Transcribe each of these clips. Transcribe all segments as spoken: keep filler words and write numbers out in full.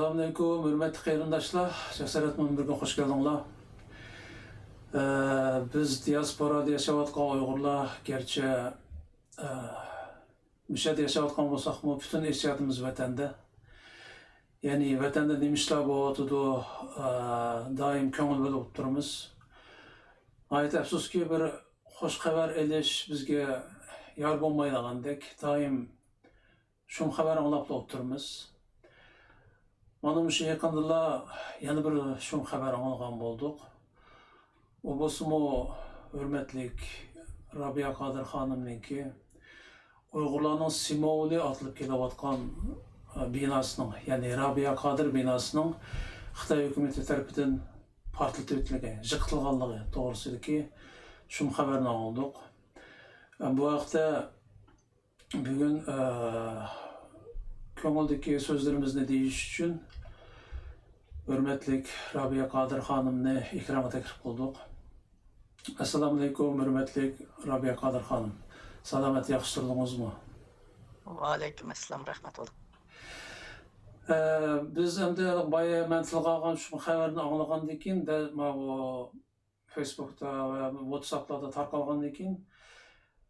ئەسسالامۇئەلەيكۇم، ھۆرمەتلىك قېرىنداشلار، جاسارەت مۇنبىرىگە خوش كەلدىڭلار. ئە، بىز دىياسپورادا ياشاۋاتقان ئۇيغۇرلار گەرچە، ئە، مۇشۇ يەردە ياشاۋاتقان بولساقمۇ، پۈتۈن ئېسىياتىمىز ۋەتەندە. يەنى ۋەتەندە نېمە ئىشلار بولۇۋاتىدۇ، ئە، دائىم كۆڭۈل بۆلۈپ تۇرىمىز. ناھايىتى ئەپسۇسكى، بىر خۇش خەۋەر ئېلىش بىزگە يار بولمايدىغاندەك، دائىم شۇم خەۋەر ئاڭلاپلا ئولتۇرىمىز. مانا مۇشۇ يېقىندىلا يەنە بىر شۇم خەۋەر ئاڭلىغان بولدۇق. ئۇ بولسىمۇ ھۆرمەتلىك رابىيە قادىر خانىمنىڭكى ئۇيغۇرلارنىڭ سىمۋولى ئاتىلىپ كېلىۋاتقان، ئە، بىناسىنىڭ، يەنى رابىيە قادىر بىناسىنىڭ خىتاي ھۆكۈمىتى تەرىپىدىن پارتلىتىۋېتىلگەن، يىقىتىلغانلىقى توغرىسىدىكى شۇم خەۋەرنى ئاڭلىدۇق. ئە، بۇ ھەقتە بۈگۈن، ئە، كۆڭۈلدىكى سۆزلىرىمىزنى دېيىش ئۈچۈن ھۆرمەتلىك رابىيە قادىر خانىمنى ئېكرانغا تەكلىپ قىلدۇق. ئەسسالامۇئەلەيكۇم، ھۆرمەتلىك رابىيە قادىر خانىم. سالامەت، ياخشى تۇردىڭىزمۇ؟ ۋەئەلەيكۇم ئەسسالام، رەھمەت بولدۇق. ئە، بىز ئەمدى بايا مەن تىلغا ئالغان شۇ خەۋەرنى ئاڭلىغاندىن كېيىن، دەل ماۋۇ فېيسبۇكتا ۋە ۋاتساپلاردا تارقالغاندىن كېيىن،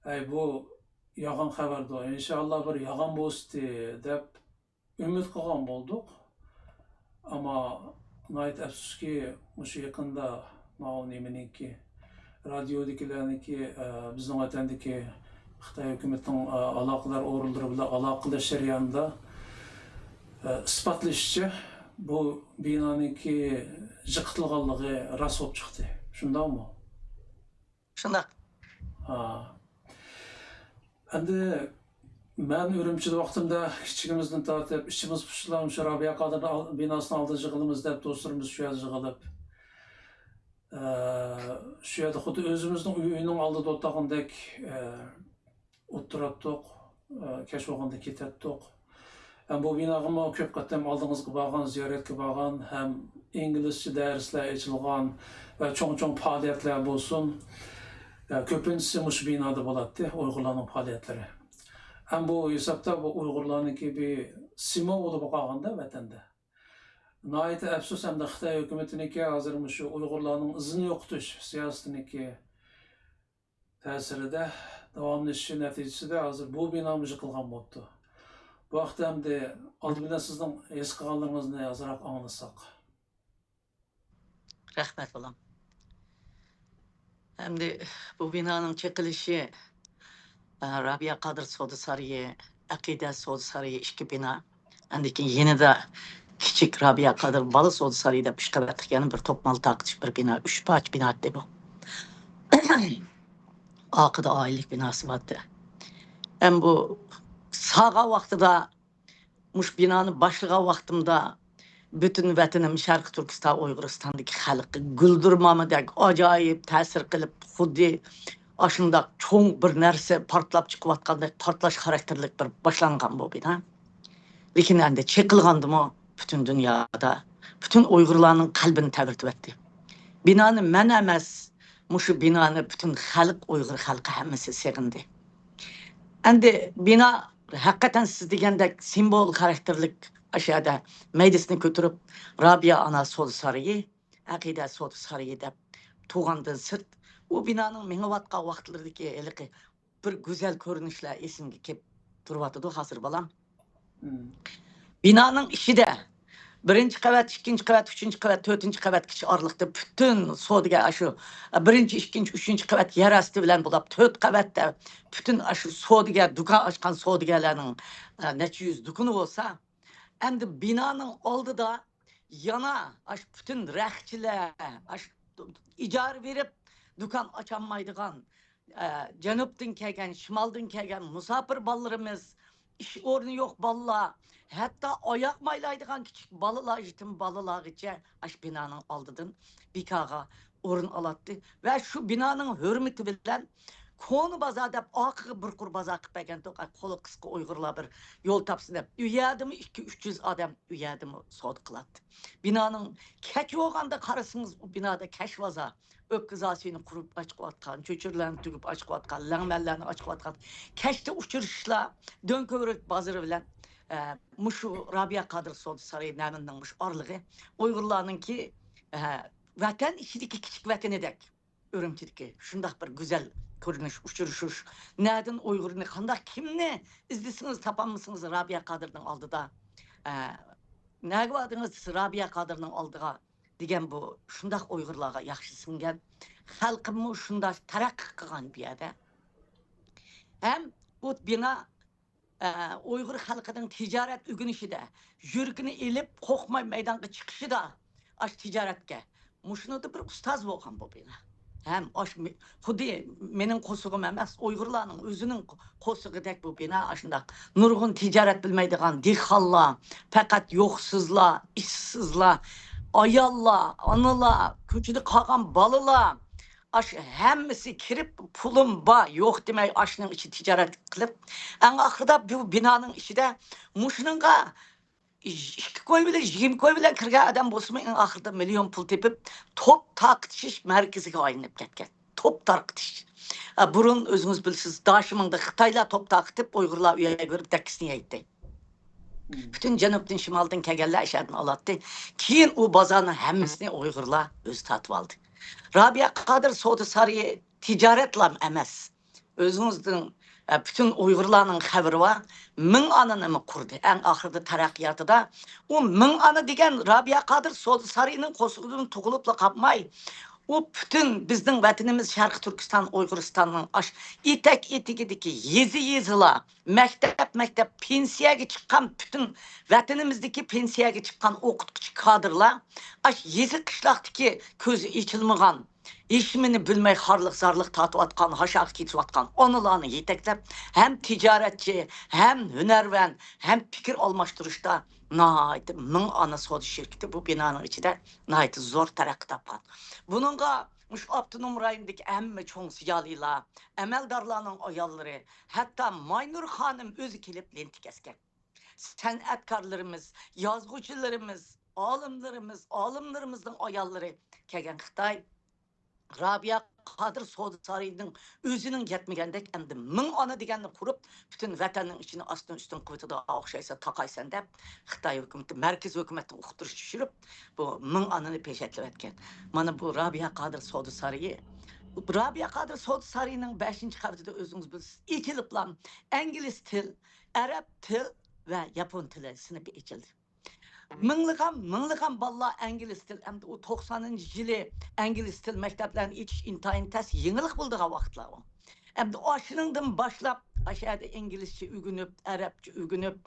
ئەي، بۇ يالغان خەۋەردۇ، ئىنشائاللا بىر يالغان بولسىتى دەپ ئۈمىد قىلغان بولدۇق. ئەمما ناھايىتى ئەپسۇسكى، مۇشۇ يېقىندا ماۋۇ نېمىنىڭكى، رادىيودىكىلەرنىڭكى، ئە، بىزنىڭ ۋەتەندىكى خىتاي ھۆكۈمىتىنىڭ، ئە، ئالاقىدار ئورۇنلىرى بىلەن ئالاقىلىشىش جەريانىدا، ئە، ئىسپاتلىشىچە، بۇ بىنانىڭكى يىقىتىلغانلىقى راست بولۇپ چىقتى. شۇنداقمۇ؟ شۇنداق. ھا. ئەمدى مەن ئۈرۈمچىدە ۋاقتىمدا كىچىكىمىزدىن تارتىپ ئىچىمىز پۇشۇلار، شۇ رابىيە قادىرنىڭ ئال-، بىناسىنىڭ ئالدىدا يىغىلىمىز دەپ، دوستلىرىمىز شۇ يەردە يىغىلىپ، ئە، شۇ يەردە خۇددى ئۆزىمىزنىڭ ئۆيىنىڭ ئالدىدا ئولتۇرغاندەك، ئە، ئولتۇراتتۇق، ئە، كەچ بولغاندا كېتەتتۇق. ھەم بۇ بىناغىمۇ كۆپ قېتىم ئالدىڭىزغا بارغان، زىيارەتكە بارغان، ھەم ئىنگلىزچە دەرسلەر ئېچىلغان ۋە چوڭ-چوڭ پائالىيەتلەر بولسۇن، ئە، كۆپىنچىسى مۇشۇ بىنادا بولاتتى، ئۇيغۇرلارنىڭ پائالىيەتلىرى. ھەم بۇ ھېسابتا بۇ ئۇيغۇرلارنىڭكى بىر سىمۋولى بولۇپ قالغاندا ۋەتەندە. ناھايىتى ئەپسۇس، ھەمدە خىتاي ھۆكۈمىتىنىڭكى ھازىر مۇشۇ ئۇيغۇرلارنىڭ ئىزىنى يوقىتىش سىياسىتىنىڭكى تەسىرىدە، داۋاملىشىشى نەتىجىسىدە ھازىر بۇ بىنامۇ يىقىلغان بوپتۇ. بۇ ھەقتە ئەمدى ئالدى بىلەن سىزنىڭ ھېس قىلغانلىرىڭىزنى ئازراق ئاڭلىساق. رەھمەت، بالام. ئەمدى بۇ بىنانىڭ چېقىلىشى، ئە، رابىيە قادىر سودا سارىيى، ئەقىدە سودا سارىيى، ئىككى بىنا. ئاندىن كېيىن يېنىدا كىچىك رابىيە قادىر بالا سودا سارىيى دەپ ئۈچ قەۋەتلىك يەنە بىر توپ مال تارقىتىش بىر بىنا، ئۈچ پارچە بىنا ئىدى بۇ. ئارقىدا ئائىلىلىك بىناسى بارتى. ھەم بۇ ساغا ۋاقتىدا مۇشۇ بىنانى باشلىغان ۋاقتىمدا پۈتۈن ۋەتىنىم شەرقىي تۈركىستان، ئۇيغۇرىستاندىكى خەلققە گۈلدۈرمامىدەك ئاجايىپ تەسىر قىلىپ، خۇددى ئاشۇنداق چوڭ بىر نەرسە پارتلاپ چىقىۋاتقاندەك پارتلاش خاراكتېرلىك بىر باشلانغان بۇ بىنا. لېكىن ئەمدى چېقىلغاندىمۇ پۈتۈن دۇنيادا، پۈتۈن ئۇيغۇرلارنىڭ قەلبىنى تەۋرىتىۋەتتى. بىنانى مەن ئەمەس، مۇشۇ بىنانى پۈتۈن خەلق، ئۇيغۇر خەلقى ھەممىسى سېغىندى. ئەمدى بىنا ھەقىقەتەن سىز دېگەندەك سىمۋول خاراكتېرلىك، ئاشۇ يەردە مەيدىسىنى كۆتۈرۈپ، رابىيە ئانا سودا سارىيى، ئەقىدە سودا سارىيى دەپ تۇغاندىن سىرت، ئۇ بىنانىڭ مېڭىۋاتقان ۋاقىتلىرىدىكى ھېلىقى بىر گۈزەل كۆرۈنۈشلەر ئېسىمگە كېلىپ تۇرۇۋاتىدۇ ھازىر، بالام. مم. بىنانىڭ ئىچىدە بىرىنچى قەۋەت، ئىككىنچى قەۋەت، ئۈچىنچى قەۋەت، تۆتىنچى قەۋەتكىچە ئارىلىقتا پۈتۈن سودىگەر، ئاشۇ بىرىنچى، ئىككىنچى، ئۈچىنچى قەۋەت يەر ئاستى بىلەن بولاپ، تۆت قەۋەتتە پۈتۈن ئاشۇ سودىگەر، دۇكان ئاچقان سودىگەرلەرنىڭ، ئە، نەچچە يۈز دۇكىنى بولسا، ئەمدى بىنانىڭ ئالدىدا يەنە ئاشۇ پۈتۈن رەختچىلەر، ئاشۇ ئىجارە بېرىپ دۇكان ئاچالمايدىغان، ئە، جەنۇبتىن كەلگەن، شىمالدىن كەلگەن مۇساپىر بالىلىرىمىز، ئىش ئورنى يوق بالىلار، ھەتتا ئاياق مايلايدىغان كىچىك بالىلار، يېتىم بالىلارغىچە ئاشۇ بىنانىڭ ئالدىدىن بىكارغا ئورۇن ئالاتتى. ۋە شۇ بىنانىڭ ھۆرمىتى بىلەن كونا بازار دەپ ئارقىغا بىر قۇر بازار قىلىپ بەرگەنتۇق. قولى قىسقا ئۇيغۇرلار بىر يول تاپسۇن دەپ، ئۇ يەردىمۇ ئىككى، ئۈچ يۈز ئادەم ئۇ يەردىمۇ سودا قىلاتتى. بىنانىڭ كەچ بولغاندا قارىسىڭىز، ئۇ بىنادا كەچ بازار، ئۆپكە زاسىيىنى قۇرۇپ ئاچىقىۋاتقان، چۆچۈرىلەرنى تۈگۈپ ئاچىقىۋاتقان، لەڭمەنلەرنى ئاچىقىۋاتقان، كەچتە ئۇچرىشىشلار دۆڭكۆۋرۈك بازىرى بىلەن ئە، مۇشۇ رابىيە قادىر سودا سارىيى نەمىننىڭ مۇشۇ ئارىلىقى ئۇيغۇرلارنىڭكى، ئە، ۋەتەن ئىچىدىكى كىچىك ۋەتىنىدەك، ئۈرۈمچىدىكى شۇنداق بىر گۈزەل كۆرۈنۈش، ئۇچرىشىش. نەدىن ئۇيغۇرنى، قانداق، كىمنى ئىزدىسىڭىز، تاپالمىسىڭىز، رابىيە قادىرنىڭ ئالدىدا، ئە، نەگە باردىڭىز سىز رابىيە قادىرنىڭ ئالدىغا دېگەن بۇ شۇنداق ئۇيغۇرلارغا ياخشى سىڭگەن. خەلقىممۇ شۇنداق تەرەققىي قىلغان بۇ يەردە. ھەم بۇ بىنا، ئە، ئۇيغۇر خەلقىنىڭ تىجارەت ئۆگىنىشىدە، يۈرىكىنى ئېلىپ، قورقماي مەيدانغا چىقىشىدا، ئاش تىجارەتكە، مۇشۇنىڭدا بىر ئۇستاز بولغان بۇ بىنا. ھەم ئاش مې-، خۇددى مېنىڭ قورسىقىم ئەمەس، ئۇيغۇرلارنىڭ ئۆزىنىڭ قورسىقىدەك بۇ بىنا ئاشۇنداق. نۇرغۇن تىجارەت بىلمەيدىغان دېھقانلار، پەقەت يوقسۇزلار، ئىشسىزلار، ئاياللار، ئانىلار، كوچىدا قالغان بالىلار، ئاش ھەممىسى كىرىپ، پۇلۇم بار، يوق دېمەي، ئاشنىڭ ئىچى تىجارەت قىلىپ، ئەڭ ئاخىرىدا بۇ بىنانىڭ ئىچىدە مۇشۇنىڭغا ئىككى كوي بىلەن، يىگىرمە كوي بىلەن كىرگەن ئادەم بولسىمۇ، ئەڭ ئاخىرىدا مىليون پۇل تېپىپ، توپ تارقىتىش مەركىزىگە ئايلىنىپ كەتكەن. توپ تارقىتىش. ئە، بۇرۇن ئۆزىڭىز بىلىسىز، داشىمىڭدا خىتايلار توپ تارقىتىپ، ئۇيغۇرلار ئۇ يەرگە بېرىپ دەككىسىنى يەيتتى. پۈتۈن جەنۇبتىن، شىمالدىن كەلگەنلەر ئاشۇ يەردىن ئالاتتى. كېيىن ئۇ بازارنىڭ ھەممىسىنى ئۇيغۇرلار ئۆزى تارتىۋالدى. رابىيە قادىر سودا سارىيى تىجارەتلا ئەمەس. ئۆزىڭىزنىڭ، ئە، پۈتۈن ئۇيغۇرلارنىڭ خەۋىرى بار. مىڭ ئانىنىمۇ قۇردى. ئەڭ ئاخىرىدا تەرەققىياتىدا ئۇ مىڭ ئانا دېگەن رابىيە قادىر سودا سارىيىنىڭ قورسىقىدىن تۇغۇلۇپلا قاپماي، ئۇ پۈتۈن بىزنىڭ ۋەتىنىمىز شەرقىي تۈركىستان، ئۇيغۇرىستاننىڭ ئاش ئېتەك ئېتىكىدىكى يېزا يېزىلار، مەكتەپ مەكتەپ، پېنسىيەگە چىققان، پۈتۈن ۋەتىنىمىزدىكى پېنسىيەگە چىققان ئوقۇتقۇچى كادىرلار ئاش يېزا قىشلاقتىكى كۆزى ئېچىلمىغان، ھېچنېمىنى بىلمەي خارلىق زارلىق تارتىۋاتقان، ھاشاغا كېتىۋاتقان ئانىلارنى يېتەكلەپ، ھەم تىجارەتچى، ھەم ھۈنەرۋەن، ھەم پىكىر ئالماشتۇرۇشتا ناھايىتى مىڭ ئانا سودا شىركىتى بۇ بىنانىڭ ئىچىدە ناھايىتى زور تەرەققىي تاپقان. بۇنىڭغا مۇشۇ ئاپتونوم رايوندىكى ھەممە چوڭ زىيالىيلار، ئەمەلدارلارنىڭ ئاياللىرى، ھەتتا ماينۇر خانىم ئۆزى كېلىپ لېنتا كەسكەن. سەنئەتكارلىرىمىز، يازغۇچىلىرىمىز، ئالىملىرىمىز، ئالىملىرىمىزنىڭ ئاياللىرى كەلگەن خىتاي. رابىيە قادىر سودا سارىيىنىڭ ئۆزىنىڭ يەتمىگەندەك ئەمدى مىڭ ئانا دېگەننى قۇرۇپ، پۈتۈن ۋەتەننىڭ ئىچىنى ئاستىن ئۈستۈن قىلىۋېتىدىغان ئوخشايسەن، تاقايسەن دەپ، خىتاي ھۆكۈمىتى مەركىزىي ھۆكۈمەتنىڭ ئۇقتۇرۇشىغا چۈشۈرۈپ، بۇ مىڭ ئانىنى پېشەكلىۋەتكەن. مانا بۇ رابىيە قادىر سودا سارىيى. رابىيە قادىر سودا سارىيىنىڭ بەشىنچى قەۋىتىدە ئۆزىڭىز بىلىسىز، ئېچىلىپلا ئىنگلىز تىل، ئەرەب تىل ۋە ياپون تىلى سىنىپى ئېچىلدى. مىڭلىغان، مىڭلىغان بالىلار ئىنگلىز تىل، ئەمدى ئۇ توقسانىنچى يىلى ئىنگلىز تىل مەكتەپلەرنى ئېچىش ئىنتايىن تەس، يېڭىلىق بولىدىغان ۋاقىتلار ئۇ. ئەمدى ئاشۇنىڭدىن باشلاپ، ئاشۇ يەردە ئىنگلىزچە ئۆگىنىپ، ئەرەبچە ئۆگىنىپ،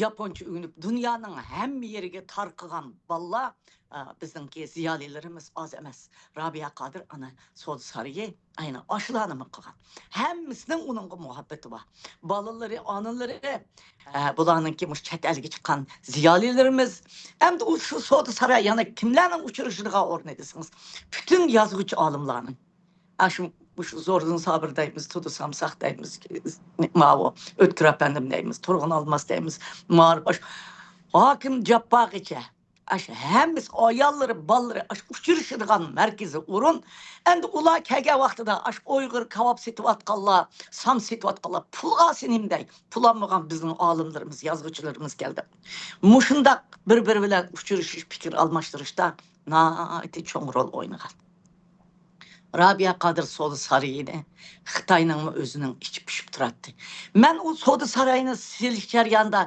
ياپونچە ئۆگىنىپ، دۇنيانىڭ ھەممە يېرىگە تارقىغان بالىلار، ئا، بىزنىڭكى زىيالىيلىرىمىز ئاز ئەمەس. رابىيە قادىر ئانا سودا سارىيى ئەينى ئاشۇلارنىمۇ قىلغان. ھەممىسىنىڭ ئۇنىڭغا مۇھەببىتى بار. بالىلىرى، ئانىلىرى، ئە، بۇلارنىڭكى مۇشۇ چەت ئەلگە چىققان زىيالىيلىرىمىز. ئەمدى ئۇ شۇ سودا ساراي يەنە كىملەرنىڭ ئۇچرىشىدىغان ئورنى دېسىڭىز، پۈتۈن يازغۇچى ئالىملارنىڭ. ئاشۇ، مۇشۇ زوردۇن سابىر دەيمىز، تۇدۇ سامساق دەيمىز، ماۋۇ ئۆتكۈر ئەپەندىم دەيمىز، تۇرغۇن ئالماس دەيمىز، مائارىپ، ئاشۇ ھاكىم جاپپارغىچە. ئاشۇ ھەممىسى ئاياللىرى، بالىلىرى ئاشۇ ئۇچرىشىدىغان مەركىزىي ئورۇن. ئەمدى ئۇلار كەلگەن ۋاقتىدا ئاشۇ ئۇيغۇر كاۋاپ سېتىۋاتقانلار، سام سېتىۋاتقانلار پۇل ئالسۇن نېمە دەي؟ پۇل ئالمىغان بىزنىڭ ئالىملىرىمىز، يازغۇچىلىرىمىز كەلدى. مۇشۇنداق بىر-بىرى بىلەن ئۇچرىشىش، پىكىر ئالماشتۇرۇشتا ناھايىتى چوڭ رول ئوينىغان. رابىيە قادىر سودا سارىيىنى خىتاينىڭمۇ ئۆزىنىڭ ئىچى پۇشۇپ تۇراتتى. مەن ئۇ سودا سارايىنى سېلىش جەريانىدا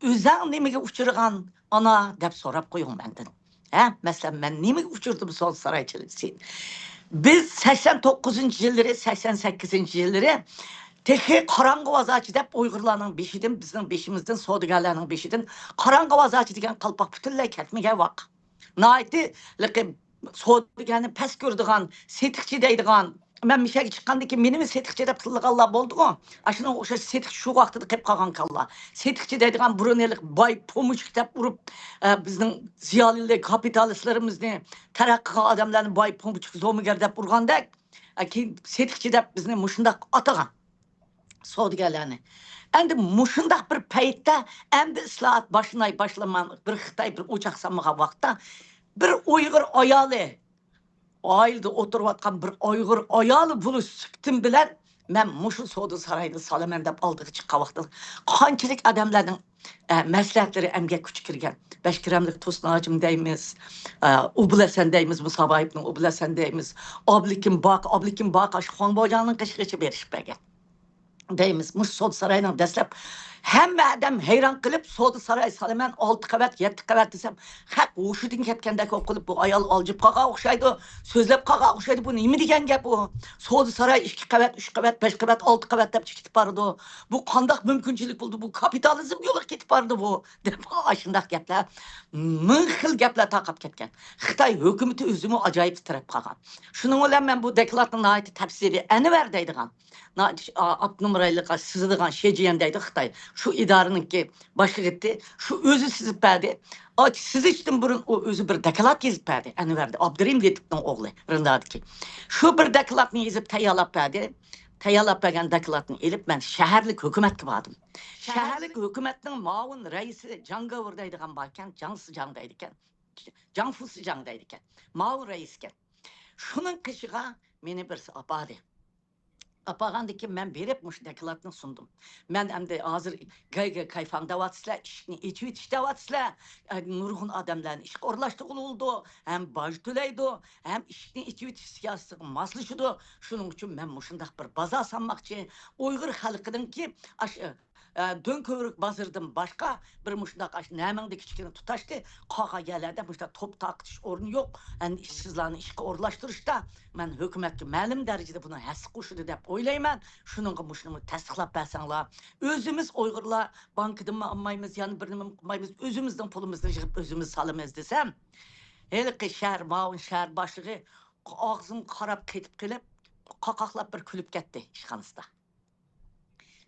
ئۆزەڭ نېمىگە ئۇچرىغان ئانا دەپ سوراپ قويۇڭ مەندىن. ھە، مەسىلەن، مەن نېمىگە ئۇچرىدىم سودا سارايچىلىقى؟ بىز سەكسەن توققۇزىنچى يىللىرى، سەكسەن سەككىزىنچى يىللىرى تېخى قاراڭغۇ بازارچى دەپ ئۇيغۇرلارنىڭ بېشىدىن، بىزنىڭ بېشىمىزدىن، سودىگەرلەرنىڭ بېشىدىن قاراڭغۇ بازارچى دېگەن قالپاق پۈتۈنلەي كەتمىگەن ۋاق. ناھايىتى لىقى سودىگەرنى پەس كۆرىدىغان، سېتىقچى دەيدىغان، مەن مىشەگە چىققاندىن كېيىن مېنىمۇ سېتىقچى دەپ تىللىغانلار بولدىغۇ. ئاشۇنىڭغا ئوخشاش سېتىقچى شۇ ۋاقتىدا قېلىپ قالغانكەنلا. سېتىقچى دەيدىغان بۇرۇن ھېلىقى باي پومۇچۇك دەپ ئۇرۇپ، ئە، بىزنىڭ زىيالىيلىرى، كاپىتالىستلىرىمىزنى، تەرەققىي قىلغان ئادەملەرنى باي پومۇچۇك، زومىگەر دەپ ئۇرغاندەك، ئە، كېيىن سېتىقچى دەپ بىزنى مۇشۇنداق ئاتىغان. سودىگەرلەرنى. ئەمدى مۇشۇنداق بىر پەيتتە، ئەمدى ئىسلاھات باشلىناي باشلىماي، بىر خىتاي بىر ئوچاق سالمىغان ۋاقىتتا، بىر ئۇيغۇر ئايالى، ئائىلىدە ئولتۇرۇۋاتقان بىر ئۇيغۇر ئايالى بولۇش سۈپىتىم بىلەن مەن مۇشۇ سودا ساراينى سالىمەن دەپ ئالدىغا چىققان ۋاقتىدا قانچىلىك ئادەملەرنىڭ، ئە، مەسلىھەتلىرى ئەمگەك كۈچى كىرگەن. بەشكىرەملىك تۇسناجىم دەيمىز، ئە، ئوبۇلھەسەن دەيمىز، مۇسابايىپنىڭ ئوبۇلھەسەن دەيمىز، ئابلىكىم باقا، ئابلىكىم باقا شۇ خۇاڭبوجاڭنىڭ قېشىغىچە بېرىشىپ بەرگەن. دەيمىز. مۇشۇ سودا ساراينىڭ دەسلەپ ھەممە ئادەم ھەيران قېلىپ، سودا ساراي سالىمەن، ئالتە قەۋەت، يەتتە قەۋەت دېسەم، خەق ھوشىدىن كەتكەندەك بولۇپ قېلىپ، بۇ ئايال ئالجىپ قالغان ئوخشايدۇ، سۆزلەپ قالغان ئوخشايدۇ، بۇ نېمە دېگەن گەپ بۇ؟ سودا ساراي ئىككى قەۋەت، ئۈچ قەۋەت، بەش قەۋەت، ئالتە قەۋەت دەپ چىقىپ كېتىپ بارىدۇ. بۇ قانداق مۇمكىنچىلىك بولدى؟ بۇ كاپىتالىزم يولىغا كېتىپ بارىدۇ بۇ، دەپ ئاشۇنداق گەپلەر، مىڭ خىل گەپلەر تارقاپ كەتكەن. خىتاي ھۆكۈمىتى ئۆزىمۇ ئاجايىپ تىترەپ قالغان. شۇنىڭ بىلەن مەن بۇ دوكلاتنى ناھايىتى تەپسىلىي، ئەنۋەر دەيدىغان، نا-، ئا-، ئاپتونوم رايونلۇققا سىزىدىغان شېجيەن دەيدۇ خىتاي. شۇ ئىدارىنىڭكى باشلىقى، شۇ ئۆزى سىزىپ بەردى. ئا، سىزىشتىن بۇرۇن ئۇ ئۆزى بىر دوكلات يېزىپ بەردى. ئەنۋەر ئابدۇرېھىم لېتىپنىڭ ئوغلى، رىندادىكى. شۇ بىر دوكلاتنى يېزىپ تەييارلاپ بەردى. تەييارلاپ بەرگەن دوكلاتنى ئېلىپ، مەن شەھەرلىك ھۆكۈمەتكە باردىم. شەھەرلىك ھۆكۈمەتنىڭ مۇئاۋىن رەئىسى جاڭ گاۋۇر دەيدىغان باركەن، جاڭ سىجاڭ دەيدىكەن. جاڭ فۇسىجاڭ دەيدىكەن. مۇئاۋىن رەئىسكەن. شۇنىڭ قېشىغا مېنى بىرسى ئاپاردى. ئاپارغاندىن كېيىن مەن بېرىپ مۇشۇ دوكلاتنى سۇندۇم. مەن ئەمدى ھازىر گەيگە كايفاڭ دەۋاتىسىلەر، ئىشىكنى ئېچىۋېتىش دەۋاتىسىلەر. ئە، نۇرغۇن ئادەملەرنى ئىشقا ئورۇنلاشتۇرغىلى بولىدۇ، ھەم باج تۆلەيدۇ، ھەم ئىشىكنى ئېچىۋېتىش سىياسىتىغا ماسلىشىدۇ. شۇنىڭ ئۈچۈن مەن مۇشۇنداق بىر بازار سالماقچى. ئۇيغۇر خەلقىنىڭكى ئاش-، ئە، دۆڭكۆۋرۈك بازىرىدىن باشقا بىر مۇشۇنداق ئاش-، نەمىڭدە كىچىككىنە تۇتاشتى، قالغان يەرلەردە مۇشۇنداق توپ تارقىتىش ئورنى يوق، ئەمدى ئىشسىزلارنى ئىشقا ئورۇنلاشتۇرۇشتا مەن ھۆكۈمەتكە مەلۇم دەرىجىدە بۇنىڭ ھەسسە قوشىدۇ دەپ ئويلايمەن. شۇنىڭغا مۇشۇنى تەستىقلاپ بەرسەڭلار، ئۆزىمىز ئۇيغۇرلار بانكىدىنمۇ ئالمايمىز، يەنە بىر نېمە قىلمايمىز، ئۆزىمىزنىڭ پۇلىمىزنى يىغىپ ئۆزىمىز سالىمىز دېسەم، ھېلىقى شەھەر، مۇئاۋىن شەھەر باشلىقى ئاغزىمغا قاراپ قېتىپ قېلىپ، قاقاقلاپ بىر كۈلۈپ كەتتى ئىشخانىسىدا.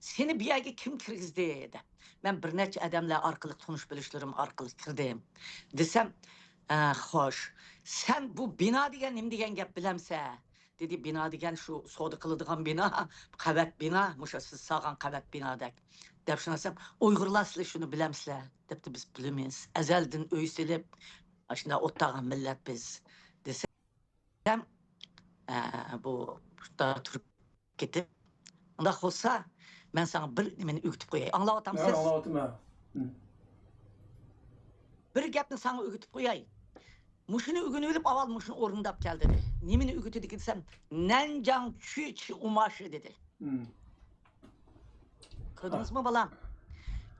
سېنى بۇ يەرگە كىم كىرگۈزدى؟ دەپ. مەن بىر نەچچە ئادەملەر ئارقىلىق، تونۇش بىلىشلىرىم ئارقىلىق كىردىم. دېسەم، ئە، خوش، سەن بۇ بىنا دېگەن نېمە دېگەن گەپ بىلەمسە؟ دېدى، بىنا دېگەن شۇ سودا قىلىدىغان بىنا، قەۋەت بىنا، مۇشۇ سىز سالغان قەۋەت بىنادەك. دەپ شۇنداق دېسەم، ئۇيغۇرلار سىلەر شۇنى بىلەمسىلەر؟ دەپتۇ، بىز بىلىمىز. ئەزەلدىن ئۆي سېلىپ، ئاشۇنداق ئولتۇرغان مىللەت بىز. دېسەم، ئە، بۇ تۇرۇپ كېتىپ، ئۇنداق بولسا، مەن ساڭا بىر نېمىنى ئۆگىتىپ قوياي. ئاڭلاۋاتامسىز؟ ئاڭلاۋاتىمەن. بىر گەپنى ساڭا ئۆگىتىپ قوياي. مۇشۇنى ئۆگىنىۋېلىپ، ئاۋۋال مۇشۇنى ئورۇنداپ كەل، دېدى. نېمىنى ئۆگىتىدىكىن دېسەم، نەنجاڭ چۈي چى ئۇماشى، دېدى. كۆردىڭىزمۇ، بالام؟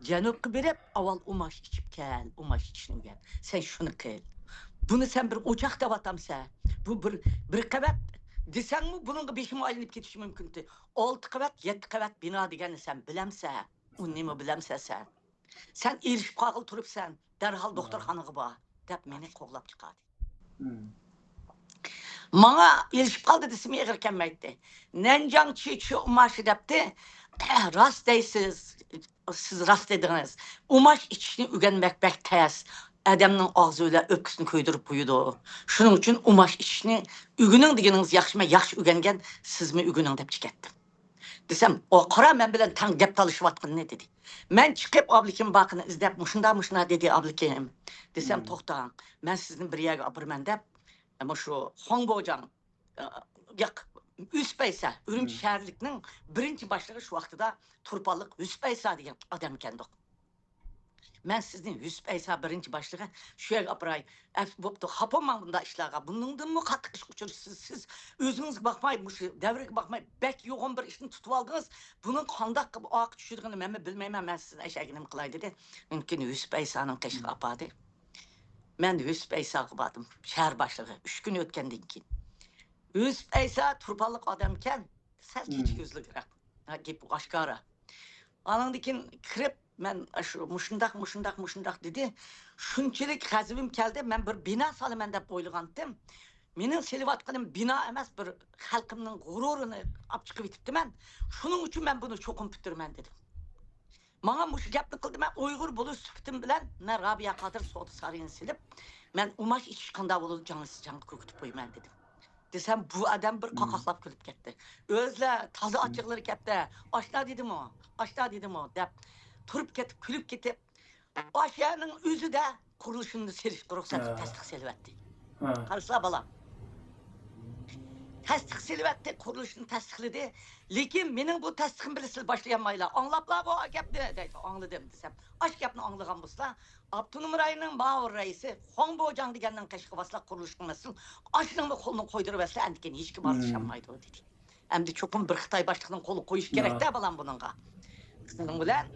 جەنۇبقا بېرىپ، ئاۋۋال ئۇماش ئىچىپ كەل، ئۇماش ئىچىشنى ئۆگەن. سەن شۇنى قىل. بۇنى سەن بىر ئوچاق دەۋاتامسەن. بۇ بىر، بىر قەۋەت دېسەڭمۇ، بۇنىڭغا بېشىمۇ ئايلىنىپ كېتىشى مۇمكىن. ئالتە قەۋەت، يەتتە قەۋەت بىنا دېگەننى سەن بىلەمسەن؟ ئۇ نېمە بىلەمسەن سەن؟ سەن ئېرىشىپ قالغىلى تۇرۇپسەن، دەرھال دوختۇرخانىغا بار، دەپ مېنى قوغلاپ چىقاردى. ماڭا ئېرىشىپ قالدى دېسىمۇ ئېغىر كەلمەيتتى. نەنجاڭ چى چى ئۇماشى دەپتى. راست دەيسىز، سىز راست دېدىڭىز. ئۇماش ئىچىشنى ئۆگەنمەك بەك تەس. ئادەمنىڭ ئاغزى بىلەن ئۆپكىسىنى كۆيدۈرۈپ قويىدۇ. شۇنىڭ ئۈچۈن ئۇماش ئىچىشنى ئۆگىنىڭ دېگىنىڭىز ياخشى، مەن ياخشى ئۆگەنگەن، سىزمۇ ئۆگىنىڭ دەپ چىقەتتىم. دېسەم، ئۇ قارا مەن بىلەن تەڭ گەپ تالىشىۋاتقىنىنى دېدى. مەن چىقىپ ئابلىكىم باقىنى ئىزدەپ، مۇشۇنداق، مۇشۇنداق دېدى ئابلىكىم. دېسەم، توختاڭ، مەن سىزنى بىر يەرگە ئاپىرىمەن دەپ، مۇشۇ خۇاڭبوجاڭ، ئە، ياق، يۈسۈپ ئەيسا، ئۈرۈمچى شەھەرلىكنىڭ بىرىنچى باشلىقى شۇ ۋاقتىدا تۇرپانلىق يۈسۈپ ئەيسا دېگەن ئادەم ئىكەندۇق. مەن سىزنى يۈسۈپ ئەيسا بىرىنچى باشلىقى شۇ يەرگە ئاپىراي. ئەپ، بوپتۇ، خاپا بولماڭ بۇنداق ئىشلارغا. بۇنىڭدىنمۇ قاتتىق ئىشقا ئۇچرىشىسىز. سىز ئۆزىڭىزگە باقماي، مۇشۇ دەۋرگە باقماي، بەك يوغان بىر ئىشنى تۇتۇۋالدىڭىز. بۇنىڭ قانداق ئارقا چۈشىدىغىنى مەنمۇ بىلمەيمەن. مەن سىزنى ئەشەگە نېمە قىلاي دېدى. ئۇنىڭ كېيىن يۈسۈپ ئەيسانىڭ قېشىغا ئاپاردى. مەن يۈسۈپ ئەيساغا باردىم. شەھەر باشلىقى. ئۈچ كۈن ئۆتكەندىن كېيىن. يۈسۈپ ئەيسا تۇرپانلىق ئادەمكەن. سەل كېچە كۆزلۈكرەك. ھە، گېپى ئاشكارا. ئانىڭدىن كېيىن كىرىپ، مەن ئاشۇ مۇشۇنداق، مۇشۇنداق، مۇشۇنداق دېدى. شۇنچىلىك غەزىپىم كەلدى، مەن بىر بىنا سالىمەن دەپ ئويلىغانتىم. مېنىڭ سېلىۋاتقىنىم بىنا ئەمەس، بىر خەلقىمنىڭ غۇرۇرىنى ئاپ چىقىۋېتىپتىمەن. شۇنىڭ ئۈچۈن مەن بۇنى چوقۇم پۈتتۈرىمەن دېدىم. ماڭا مۇشۇ گەپنى قىلدى، مەن ئۇيغۇر بولۇش سۈپىتىم بىلەن مەن رابىيە قادىر سودا سارىيىنى سېلىپ، مەن ئۇماش ئىچىش قانداق بولىدۇ، جاڭ سىجاڭغا كۆكىتىپ قويىمەن دېدىم. دېسەم، بۇ ئادەم بىر قاقاقلاپ كۈلۈپ كەتتى. ئۆزلەر تازا ئاچچىقلىرى كەپتە، ئاشنا دېدىمۇ، ئاشنا دېدىمۇ دەپ تۇرۇپ كېتىپ، كۈلۈپ كېتىپ، ئاشۇ يەرنىڭ ئۆزىدە قۇرۇلۇشىنى سېلىشقا رۇخسەت تەستىق سېلىۋەتتى. قارىسىلا، بالام. تەستىق سېلىۋەتتى، قۇرۇلۇشنى تەستىقلىدى. لېكىن مېنىڭ بۇ تەستىقىم بىلەن سىز باشلىيالمايلا. ئاڭلاپلارغۇ ئا گەپنى دەيدۇ. ئاڭلىدىم دېسەم، ئاش گەپنى ئاڭلىغان بولسا، ئاپتونوم رايوننىڭ ماۋۇ رەئىسى خۇاڭ بوجاڭ دېگەننىڭ قېشىغا بارسىلا، قۇرۇلۇشقا مەسئۇل، ئاشنىڭمۇ قولىنى قويدۇرۇۋەتسىلە، ئەندىكىن ھېچكىم ئارىلىشالمايدۇ دېدى. ئەمدى چوقۇم بىر خىتاي باشلىقىنىڭ قولىغا قويۇش كېرەكتە بالام بۇنىڭغا. شۇنىڭ بىلەن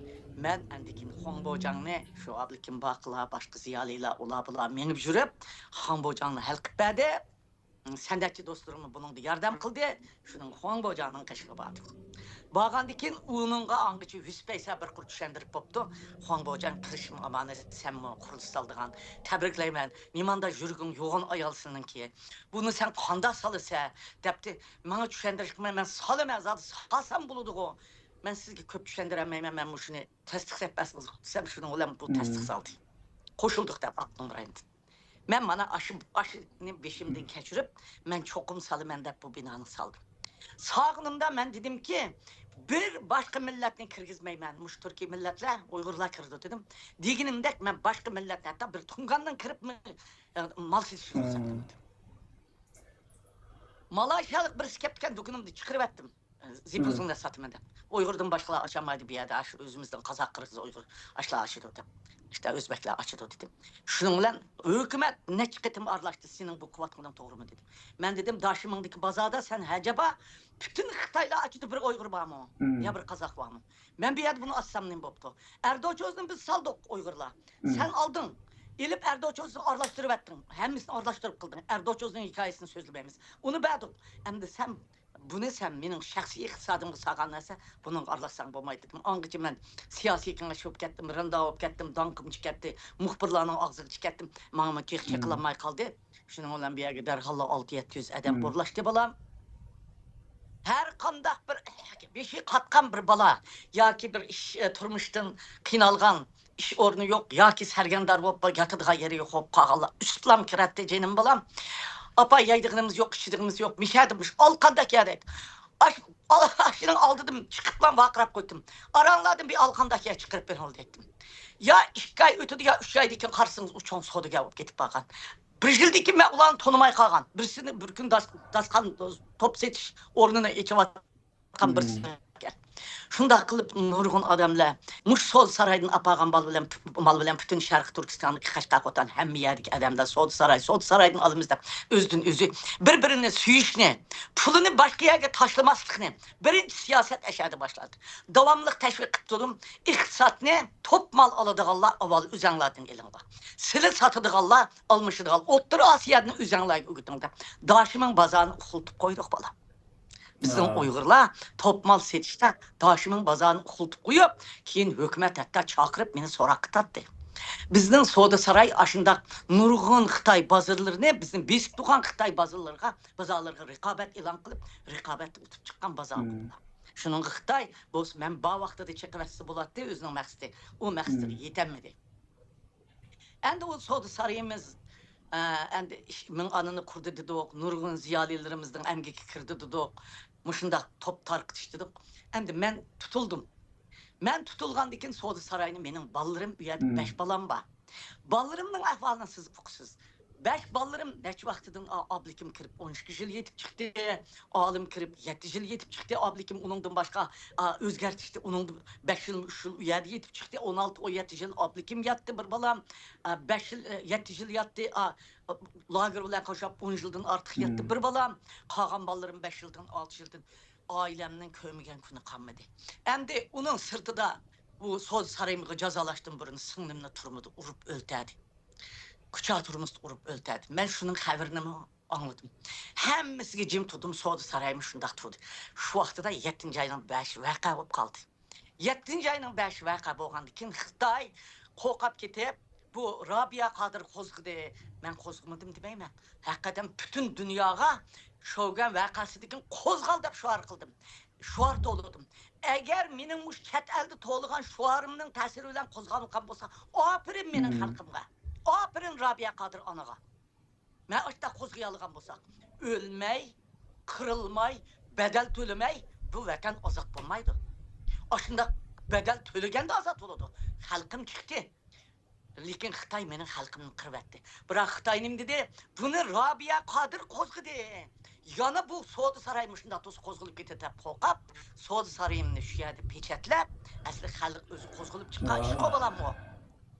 مەن ئەندىكىن خۇاڭ بوجاڭنى شۇ ئابلىكىم باقىلار، باشقا زىيالىيلار، ئۇلار بۇلار مېڭىپ يۈرۈپ، خۇاڭ بوجاڭنى ھەل قىلىپ بەردى. سەنئەتچى دوستلىرىممۇ بۇنىڭدا ياردەم قىلدى. شۇنىڭ خۇاڭ بوجاڭنىڭ قېشىغا باردۇق. بارغاندىن كېيىن ئۇنىڭغا ئاڭغىچە يۈز پەيسە بىر قۇر چۈشەندۈرۈپ بوپتۇ. خۇاڭ بوجاڭ قىرىشىم ئامانەت، سەنمۇ قۇرۇلۇش سالىدىغان، تەبرىكلەيمەن. نېمانداق يۈرىكىڭ يوغان ئايال سېنىڭكى. بۇنى سەن قانداق سالىسەن؟ دەپتۇ. ماڭا چۈشەندۈرۈشكە مەن، مەن سالىمەن، زادى سالسام بولىدىغۇ. مەن سىزگە كۆپ چۈشەندۈرەلمەيمەن، مەن مۇشۇنى تەستىقلاپ بەرسىڭىز دېسەم، شۇنىڭ بىلەن بۇ تەستىق سالدى. قوشۇلدۇق دەپ ئاپتونوم رايوندىن. مەن مانا ئاشۇ، ئاشۇنى بېشىمدىن كەچۈرۈپ، مەن چوقۇم سالىمەن دەپ بۇ بىنانى سالدىم. سالغىنىمدا مەن دېدىمكى، بىر باشقا مىللەتنى كىرگۈزمەيمەن، مۇشۇ تۈركىي مىللەتلەر، ئۇيغۇرلار كىرىدۇ دېدىم. دېگىنىمدەك مەن باشقا مىللەتنى، ھەتتا بىر تۇڭگاننىڭ كىرىپمۇ، ئە، مال سېتىشىنى رۇخسەت قىلمىدىم. مالايشىيالىق بىرسى كەپتىكەن، دۇكىنىمنى چىقىرىۋەتتىم. زىپۇزۇڭدا ساتىمەن دەپ. ئۇيغۇردىن باشقىلار ئاچالمايدۇ بۇ يەردە، ئاشۇ ئۆزىمىزدىن قازاق، قىرغىز، ئۇيغۇر ئاشۇلار ئاچىدۇ دەپ. ئىشتە ئۆزبەكلەر ئاچىدۇ دېدىم. شۇنىڭ بىلەن ھۆكۈمەت نەچچە قېتىم ئارىلاشتى، سېنىڭ بۇ قىلىۋاتقىنىڭ توغرىمۇ دېدى. مەن دېدىم، داشىمىڭدىكى بازاردا سەن ھەجەبا پۈتۈن خىتايلار ئاچىدۇ، بىر ئۇيغۇر بارمۇ؟ يا بىر قازاق بارمۇ؟ مەن بۇ يەردە بۇنى ئاچسام نېمە بوپتۇ؟ ئەردوچوزنى بىز سالدۇق ئۇيغۇرلار. سەن ئالدىڭ. ئېلىپ ئەردوچوزنى ئارىلاشتۇرۇۋەتتىڭ. ھەممىسىنى ئارىلاشتۇرۇپ قىلدىڭ. ئەردوچوزنىڭ ھېكايىسىنى سۆزلىمەيمىز. ئۇنى بەردۇق. ئەمدى سەن بۇنى سەن مېنىڭ شەخسىي ئىقتىسادىمغا سالغان نەرسە، بۇنىڭغا ئارىلاشساڭ بولمايدۇ دېدىم. ئاڭغىچە مەن سىياسىي كېڭەشچى بولۇپ كەتتىم، رىندا بولۇپ كەتتىم، داڭقىمچى كەتتى، مۇخبىرلارنىڭ ئاغزىغىچە كەتتىم. ماڭىمۇ تېخى چېقىلالماي قالدى. شۇنىڭ بىلەن بۇ يەرگە دەرھاللا ئالتە يەتتە يۈز ئادەم ئورۇنلاشتى بالام. ھەر قانداق بىر بېشى قاتقان بىر بالا ياكى بىر ئىش، تۇرمۇشتىن قىينالغان، ئىش ئورنى يوق ياكى سەرگەردان بولۇپ ياتىدىغان يېرى يوق بولۇپ قالغانلار ئۈسلام كىرەتتى جېنىم بالام. ئاپا يەيدىغىنىمىز يوق، ئىچىدىغىنىمىز يوق، مىشەدە مۇش ئالقاندەك يەردەك. ئاش-، ئاشۇنىڭ ئالدىدىن چىقىپلا ۋارقىراپ قويدۇم. ئاراڭلاردىن بىر ئالقانداق يەر چىقىرىپ بېرىڭ دەيتتىم. يا ئىككى ئاي ئۆتىدۇ يا ئۈچ ئايدىن كېيىن قارىسىڭىز ئۇ چوڭ سودىگەر بولۇپ كېتىپ بارغان. بىر يىلدىن كېيىن مەن ئۇلارنى تونۇماي قالغان. بىرسىنى بىر كۈن داس-، داستىخان توپ سېتىش ئورنىنى ئېچىۋاتقان بىرسى. شۇنداق قىلىپ نۇرغۇن ئادەملەر مۇشۇ سودا سارايدىن ئاپارغان مال بىلەن، مال بىلەن پۈتۈن شەرقىي تۈركىستاندىكى قەشقەر، خوتەن، ھەممە يەردىكى ئادەملەر سودا ساراي، سودا سارايدىن ئالىمىز دەپ ئۆزىدىن ئۆزى بىر-بىرىنى سۆيۈشنى، پۇلىنى باشقا يەرگە تاشلىماسلىقنى بىرىنچى سىياسەت ئەشەدە باشلاندى. داۋاملىق تەشۋىق قىلىپ تۇردۇم. ئىقتىسادنى توپ مال ئالىدىغانلار ئاۋۋال ئۆزەڭلاردىن ئېلىڭلار. سىلى ساتىدىغانلار، ئالمىشىدىغان ئوتتۇرا ئاسىيادىن ئۆزەڭلارگە ئۆگىتىڭ دەپ داشىمىڭ بازارىنى ئۇخلىتىپ قويدۇق بالا. بىزنىڭ ئۇيغۇرلار توپ مال سېتىشتا داشىمىڭ بازارىنى ئۇخلىتىپ قويۇپ، كېيىن ھۆكۈمەت ھەتتا چاقىرىپ مېنى سوراققا تارتتى. بىزنىڭ سودا ساراي ئاشۇنداق نۇرغۇن خىتاي بازارلىرىنى، بىزنى بېسىپ تۇرغان خىتاي بازارلىرىغا، بازارلىرىغا رىقابەت ئېلان قىلىپ، رىقابەتتە ئۇتۇپ چىققان بازار بولدى. شۇنىڭغا خىتاي بولسا مەن بار ۋاقتىدا چېقىۋەتسە بولاتتى، ئۆزىنىڭ مەقسىتى. ئۇ مەقسىتىگە يېتەلمىدى. ئەمدى ئۇ سودا سارىيىمىز، ئە، ئەمدى ئىش-، مىڭ ئانىنى قۇردى دېدۇق، نۇرغۇن زىيالىيلىرىمىزنىڭ ئەمگىكى كىردى دېدۇق، مۇشۇنداق توپ تارقىتىش دېدۇق. ئەمدى مەن تۇتۇلدۇم. مەن تۇتۇلغاندىن كېيىن سودا ساراينى مېنىڭ بالىلىرىم، ئۇ يەردە بەش بالام بار. بالىلىرىمنىڭ ئەھۋالىنى سىز ئۇقىسىز. بەش بالىلىرىم نەچچە ۋاقتىدىن ئا-، ئابلىكىم كىرىپ ئون ئىككى يىل يېتىپ چىقتى. ئالىم كىرىپ يەتتە يىل يېتىپ چىقتى. ئابلىكىم ئۇنىڭدىن باشقا، ئا، ئۆزگەرتىشتى. ئۇنىڭ بەش يىلمۇ ئۈچ يىل ئۇ يەردە يېتىپ چىقتى. ئون ئالتە، ئون يەتتە يىل ئابلىكىم ياتتى بىر بالام. ئا، بەش يىل، ئە، يەتتە يىل ياتتى. ئا، لاگېر بىلەن قوشۇپ ئون يىلدىن ئارتۇق ياتتى بىر بالام. قالغان بالىلىرىم بەش يىلدىن، ئالتە يىلدىن. ئائىلەمنىڭ كۆرمىگەن كۈنى قالمىدى. ئەمدى ئۇنىڭ سىرتىدا بۇ سودا سارايىمغا جازالاشتىن بۇرۇن سىڭلىمنى تۈرمىدە ئۇرۇپ ئۆلتۈردى. كۇچا تۈرمىسىدە ئۇرۇپ ئۆلتۈردى. مەن شۇنىڭ خەۋىرىنىمۇ ئاڭلىدىم. ھەممىسىگە جىم تۇردۇم، سودا سارايمۇ شۇنداق تۇردى. شۇ ۋاقتىدا يەتتىنچى ئاينىڭ بەشى ۋەقە بولۇپ قالدى. يەتتىنچى ئاينىڭ بەشى ۋەقە بولغاندىن كېيىن خىتاي قورقۇپ كېتىپ، بۇ رابىيە قادىر قوزغىدى. مەن قوزغىمىدىم دېمەيمەن. ھەقىقەتەن پۈتۈن دۇنياغا شوگەن ۋەقەسىدىن كېيىن قوزغال دەپ شوئار قىلدىم. شوئار تولىدىم. ئەگەر مېنىڭ مۇشۇ چەت ئەلدە تولىغان شوئارىمنىڭ تەسىرى بىلەن قوزغالغان بولسا، ئاپىرىن مېنىڭ خەلقىمگە. ئاپىرىن رابىيە قادىر ئانىغا. مەن ئاشۇنداق قوزغىيالىغان بولساق، ئۆلمەي، قىرىلماي، بەدەل تۆلىمەي بۇ ۋەتەن ئازاد بولمايدۇ. ئاشۇنداق بەدەل تۆلىگەندە ئازاد بولىدۇ. خەلقىم چىقتى. لېكىن خىتاي مېنىڭ خەلقىمنى قىرىۋەتتى. بىراق خىتاي نېمە دېدى؟ بۇنى رابىيە قادىر قوزغىدى. يەنە بۇ سودا سارايى مۇشۇنداق تۇرسا قوزغىلىپ كېتىدۇ دەپ قورقۇپ، سودا سارايىمنى شۇ يەردە پېچەتلەپ، ئەسلى خەلق ئۆزى قوزغىلىپ چىققان ئىشقۇ بالاممۇ؟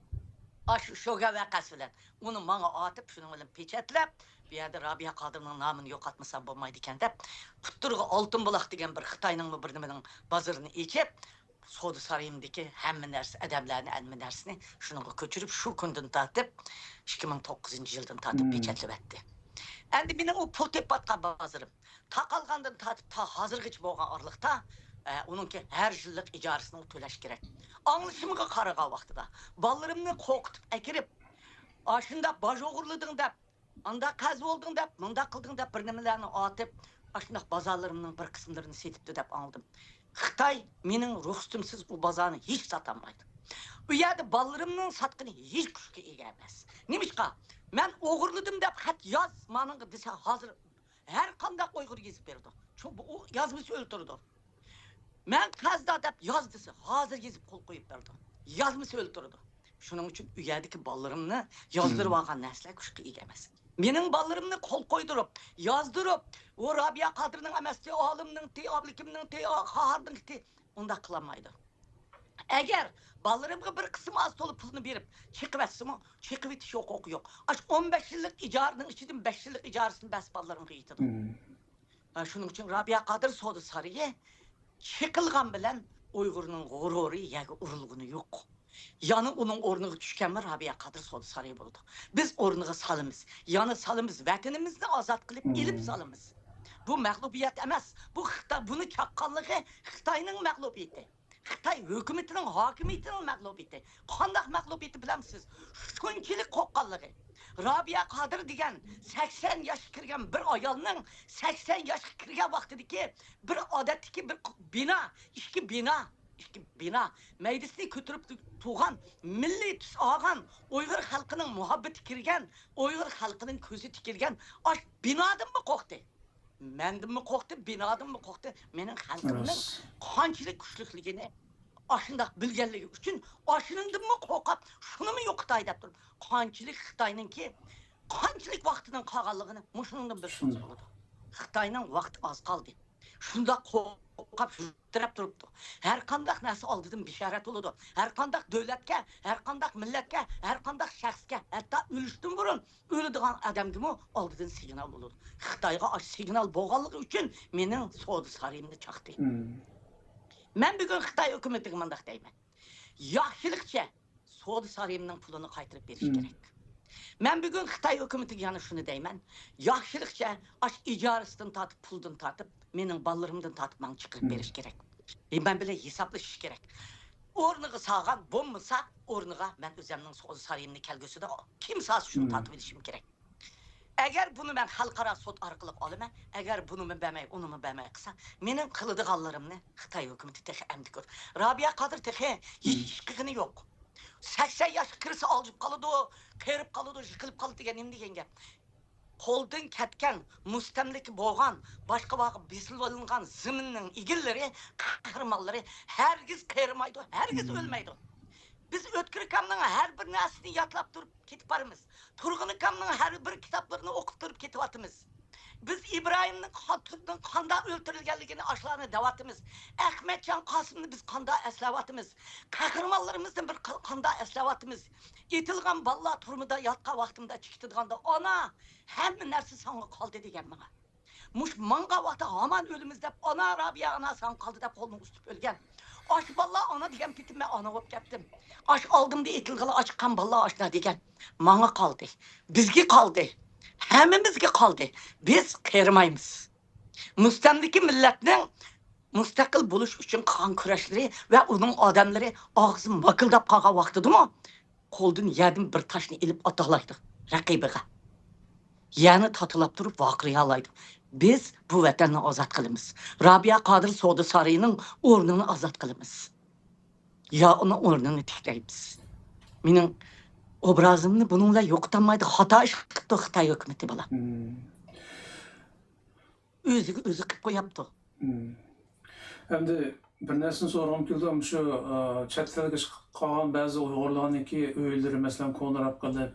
ئاشۇ شوگە ۋەقەسى بىلەن ئۇنى ماڭا ئاتىپ، شۇنىڭ بىلەن پېچەتلەپ، بۇ يەردە رابىيە قادىرنىڭ نامىنى يوقاتمىسام بولمايدىكەن دەپ، ئۇتتۇرىغا ئالتۇن بۇلاق دېگەن بىر خىتاينىڭمۇ بىر نېمىنىڭ بازىرىنى ئېچىپ، سودا سارايىمدىكى ھەممە نەرسە، ئادەملەرنى، ھەممە نەرسىنى شۇنىڭغا كۆچۈرۈپ، شۇ كۈندىن تارتىپ، ئىككى مىڭ توققۇزىنچى يىلدىن تارتىپ پېچەتلىۋەتتى. ئەمدى مېنىڭ ئۇ پۇل تېپىۋاتقان بازىرىم، تاقالغاندىن تارتىپ تا ھازىرغىچە بولغان ئارىلىقتا، ئە، ئۇنىڭكى ھەر يىللىق ئىجارىسىنى تۆلەش كېرەك. ئاڭلىشىمغا قارىغان ۋاقتىدا، بالىلىرىمنى قورقۇتۇپ ئەكىرىپ، ئاشۇنداق باج ئوغرىلىدىڭ دەپ، ئانداق قەرز بولدۇڭ دەپ، مۇنداق قىلدىڭ دەپ، بىر نېمىلەرنى ئاتىپ، ئاشۇنداق بازارلىرىمنىڭ بىر قىسىملىرىنى سېتىپتۇ دەپ ئاڭلىدىم. خىتاي مېنىڭ رۇخسىتىمسىز ئۇ بازارنى ھېچ ساتالمايدۇ. ئۇ يەردە بالىلىرىمنىڭ ساتقىنى ھېچ كۈچكە ئىگە ئەمەس. نېمىشقا؟ مەن ئوغرىلىدىم دەپ خەت ياز مانىڭغا دېسە، ھازىر ھەر قانداق ئۇيغۇر يېزىپ بېرىدۇ. چۈنكى بۇ، ئۇ يازمىسا ئۆلتۈرىدۇ. مەن قەرزدار دەپ ياز دېسە، ھازىر يېزىپ قول قويۇپ بېرىدۇ. يازمىسا ئۆلتۈرىدۇ. شۇنىڭ ئۈچۈن ئۇ يەردىكى بالىلىرىمنى يازدۇرۇۋالغان نەرسىلەر كۈچكە ئىگە ئەمەس. مېنىڭ بالىلىرىمنى قول قويدۇرۇپ، يازدۇرۇپ، ئۇ رابىيە قادىرنىڭ ئەمەستى، ئالىمنىڭتى، ئابلىكىمنىڭتى، قاھارنىڭتى، ئۇنداق قىلالمايدۇ. ئەگەر بالىلىرىمغا بىر قىسىم ئاز تولا پۇلنى بېرىپ، چېقىۋەتسىمۇ، چېقىۋېتىش ھوقۇقى يوق. ئاشۇ ئون بەش يىللىق ئىجارىنىڭ ئىچىدىن بەش يىللىق ئىجارىسىنى بەرسە بالىلىرىمغا يېتىدۇ. ھە، شۇنىڭ ئۈچۈن رابىيە قادىر سودا سارىيى چېقىلغان بىلەن ئۇيغۇرنىڭ غۇرۇرى يەرگە ئۇرۇلغىنى يوق. يەنە ئۇنىڭ ئورنىغا چۈشكەنمۇ رابىيە قادىر سودا سارىيى بولىدۇ. بىز ئورنىغا سالىمىز، يەنە سالىمىز، ۋەتىنىمىزنى ئازاد قىلىپ ئېلىپ سالىمىز. بۇ مەغلۇبىيەت ئەمەس، بۇ خىتا-، بۇنى چاققانلىقى خىتاينىڭ مەغلۇبىيىتى. خىتاي ھۆكۈمىتىنىڭ، ھاكىمىيىتىنىڭ مەغلۇبىيىتى. قانداق مەغلۇبىيىتى بىلەمسىز؟ شۇنچىلىك قورققانلىقى. رابىيە قادىر دېگەن سەكسەن ياشقا كىرگەن بىر ئايالنىڭ سەكسەن ياشقا كىرگەن ۋاقتىدىكى بىر ئادەتتىكى بىر بىنا، ئىككى بىنا، ئىككى بىنا مەيدىسىنى كۆتۈرۈپ تۇرغان، مىللىي تۈس ئالغان، ئۇيغۇر خەلقىنىڭ مۇھەببىتى كىرگەن، ئۇيغۇر خەلقىنىڭ كۆزى تىكىلگەن ئاش بىنادىنمۇ قورقتى. مەندىنمۇ قورقتى، بىنادىنمۇ قورقتى. مېنىڭ خەلقىمنىڭ قانچىلىك كۈچلۈكلۈكىنى ئاشۇنداق بىلگەنلىكى ئۈچۈن، ئاشۇنىڭدىنمۇ قورقۇپ، شۇنىمۇ يوقىتاي دەپ تۇرۇپ، قانچىلىك خىتاينىڭكى، قانچىلىك ۋاقتىنىڭ قالغانلىقىنى مۇشۇنىڭدىن بىلسىڭىز بولىدۇ. خىتاينىڭ ۋاقتى ئاز قالدى. شۇنداق قورقۇپ، ھۆتۈرەپ تۇرۇپتۇ. ھەر قانداق نەرسە ئالدىدىن بېشارەت بولىدۇ. ھەر قانداق دۆلەتكە، ھەر قانداق مىللەتكە، ھەر قانداق شەخسكە، ھەتتا ئۆلۈشتىن بۇرۇن ئۆلىدىغان ئادەمگىمۇ ئالدىدىن سىگنال بولىدۇ. خىتايغا ئاشۇ سىگنال بولغانلىقى ئۈچۈن مېنىڭ سودا سارىيىمنى چاقتى. مەن بۈگۈن خىتاي ھۆكۈمىتىگە مۇنداق دەيمەن. ياخشىلىقچە سودا سارىيىمنىڭ پۇلىنى قايتۇرۇپ بېرىش كېرەك. مەن بۈگۈن خىتاي ھۆكۈمىتىگە يەنە شۇنى دەيمەن. ياخشىلىقچە ئاشۇ ئىجارىسىدىن تارتىپ، پۇلدىن تارتىپ، مېنىڭ بالىلىرىمدىن تارتىپ ماڭا چىقىرىپ بېرىش كېرەك. مەن بىلەن ھېسابلىشىش كېرەك. ئورنىغا سالغان بولمىسا، ئورنىغا مەن ئۆزۈمنىڭ سودا سارىيىمنى كەلگۈسىدە كىم سالسا شۇنى تارتىپ ئېلىشىم كېرەك. ئەگەر بۇنى مەن خەلقئارا سوت ئارقىلىق ئالىمەن، ئەگەر بۇنىمۇ بەرمەي، ئۇنىمۇ بەرمەي قىلسا، مېنىڭ قىلىدىغانلىرىمنى خىتاي ھۆكۈمىتى تېخى ئەمدى كۆر. رابىيە قادىر تېخى ھېچ ئىش قىلغىنى يوق. سەكسەن ياشقا كىرسە ئالجىپ قالىدۇ، قېرىپ قالىدۇ، يىقىلىپ قالىدۇ دېگەن نېمە دېگەن گەپ؟ قولدىن كەتكەن، مۇستەملىكە بولغان، باشقىلارغا بېسىلىۋېلىنغان زېمىننىڭ ئىگىلىرى، قەھرىمانلىرى ھەرگىز قېرىمايدۇ، ھەرگىز ئۆلمەيدۇ. بىز ئۆتكۈر ئاكامنىڭ ھەر بىر نەرسىنى يادلاپ تۇرۇپ كېتىپ بارىمىز. تۇرغۇن ئاكامنىڭ ھەر بىر كىتابلىرىنى ئوقۇپ تۇرۇپ كېتىۋاتىمىز. بىز ئىبراھىمنىڭ قا-، تۇردىن قانداق ئۆلتۈرۈلگەنلىكىنى ئاشۇلارنى دەۋاتىمىز. ئەخمەتجان قاسىمنى بىز قانداق ئەسلەۋاتىمىز. قەھرىمانلىرىمىزنى بىر قا-، قانداق ئەسلەۋاتىمىز. ئېتىلغان بالىلار تۈرمىدە ياتقان ۋاقتىمدا چىقىدىغاندا، ئانا، ھەممە نەرسە ساڭا قالدى دېگەن ماڭا. مۇشۇ ماڭغان ۋاقىتتا ھامان ئۆلىمىز دەپ، ئانا رابىيە ئانا ساڭا قالدى دەپ قولىنى ئۇزىتىپ ئۆلگەن. ئاشۇ بالىلار ئانا دېگەن پېتىم مەن ئانا بولۇپ كەتتىم. ئاشۇ ئالدىمدا ئېتىلغىلى ئاچىققان بالىلار ئاشۇنداق دېگەن. ماڭا قالدى. بىزگە قالدى. ھەممىمىزگە قالدى. بىز قېرىمايمىز. مۇستەملىكە مىللەتنىڭ مۇستەقىل بولۇش ئۈچۈن قىلغان كۈرەشلىرى ۋە ئۇنىڭ ئادەملىرى ئاغزى ماكىلداپ قالغان ۋاقتىدىمۇ قولدىن يەردىن بىر تاشنى ئېلىپ ئاتالايدۇ رەقىبىگە. يەرنى تاتىلاپ تۇرۇپ ۋارقىرالايدۇ. بىز بۇ ۋەتەننى ئازاد قىلىمىز. رابىيە قادىر سودا سارىيىنىڭ ئورنىنى ئازاد قىلىمىز. يا ئۇنىڭ ئورنىنى تىكلەيمىز. مېنىڭ ئوبرازىمنى بۇنىڭ بىلەن يوقىتالمايدۇ. خاتا ئىش قىپتۇ خىتاي ھۆكۈمىتى، بالام. ئۆزىگە ئۆزى قىپ قوياپتۇ. ئەمدى بىر نەرسىنى سورىغۇم كېلىدۇ. مۇشۇ، ئە، چەت ئەلگە چىقىپ قالغان بەزى ئۇيغۇرلارنىڭكى ئۆيلىرى، مەسىلەن، كونىراپ قېلىپ،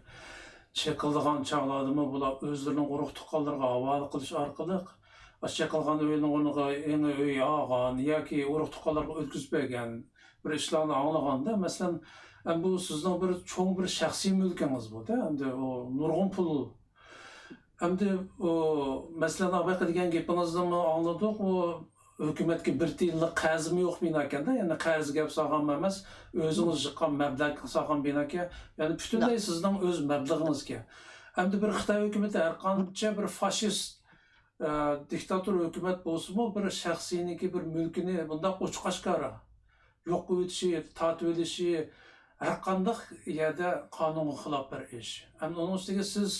چېقىلىدىغان چاغلاردىمۇ بۇلار ئۆزلىرىنىڭ ئۇرۇق تۇغقانلىرىغا ھاۋالە قىلىش ئارقىلىق ئاشۇ يىقىلغان ئۆينىڭ ئورنىغا يېڭى ئۆي ئالغان ياكى ئۇرۇق-تۇغقانلارغا ئۆتكۈزۈپ بەرگەن بىر ئىشلارنى ئاڭلىغاندا، مەسىلەن، ئەم، بۇ سىزنىڭ بىر چوڭ بىر شەخسىي مۈلكىڭىز بۇ-دە، ئەمدى ئۇ نۇرغۇن پۇل. ئەمدى ئۇ، مەسىلەن، بايىقى دېگەن گېپىڭىزدىنمۇ ئاڭلىدۇق، ئۇ ھۆكۈمەتكە بىر تىيىنلىق قەرزىمۇ يوق بىناكەندە، يەنى قەرزگە سالغان ئەمەس، ئۆزىڭىز يىغقان مەبلەغ سالغان بىناكەن، يەنى پۈتۈنلەي سىزنىڭ ئۆز مەبلىغىڭىزكەن. ئەمدى بىر خىتاي ھۆكۈمىتى ھەرقانچە بىر فاشىست، ئە، دىكتاتور ھۆكۈمەت بولسىمۇ، بىر شەخسىينىڭكى بىر مۈلكىنى بۇنداق ئوچۇق-ئاشكارا يوق قىلىۋېتىشى، تارتىۋېلىشى ھەرقانداق يەردە قانۇنغا خىلاپ بىر ئىش. ھەم ئۇنىڭ ئۈستىگە سىز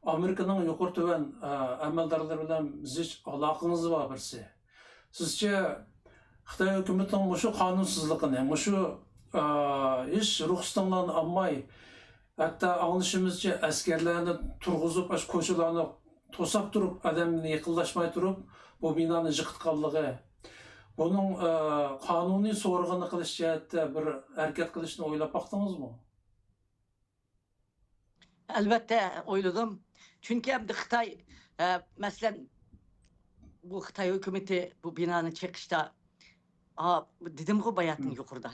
ئامېرىكىنىڭ يۇقىرى تۆۋەن، ئە، ئەمەلدارلىرى بىلەن زىچ ئالاقىڭىز بار بىرسى. سىزچە خىتاي ھۆكۈمىتىنىڭ مۇشۇ قانۇنسىزلىقىنى، مۇشۇ، ئە، ھېچ رۇخسىتىڭلارنى ئالماي، ھەتتا ئاڭلىشىمىزچە ئەسكەرلەرنى تۇرغۇزۇپ، ئاشۇ كوچىلارنى توساپ تۇرۇپ، ئادەمنى يېقىنلاشماي تۇرۇپ، بۇ بىنانى يىقىتقانلىقى، بۇنىڭ، ئە، قانۇنىي سورىقىنى قىلىش جەھەتتە بىر ھەرىكەت قىلىشنى ئويلاپ باقتىڭىزمۇ؟ ئەلۋەتتە ئويلىدىم. چۈنكى ئەمدى خىتاي، ئە، مەسىلەن، بۇ خىتاي ھۆكۈمىتى بۇ بىنانى چېقىشتا، ئا، دېدىمغۇ باياتىن يۇقىرىدا،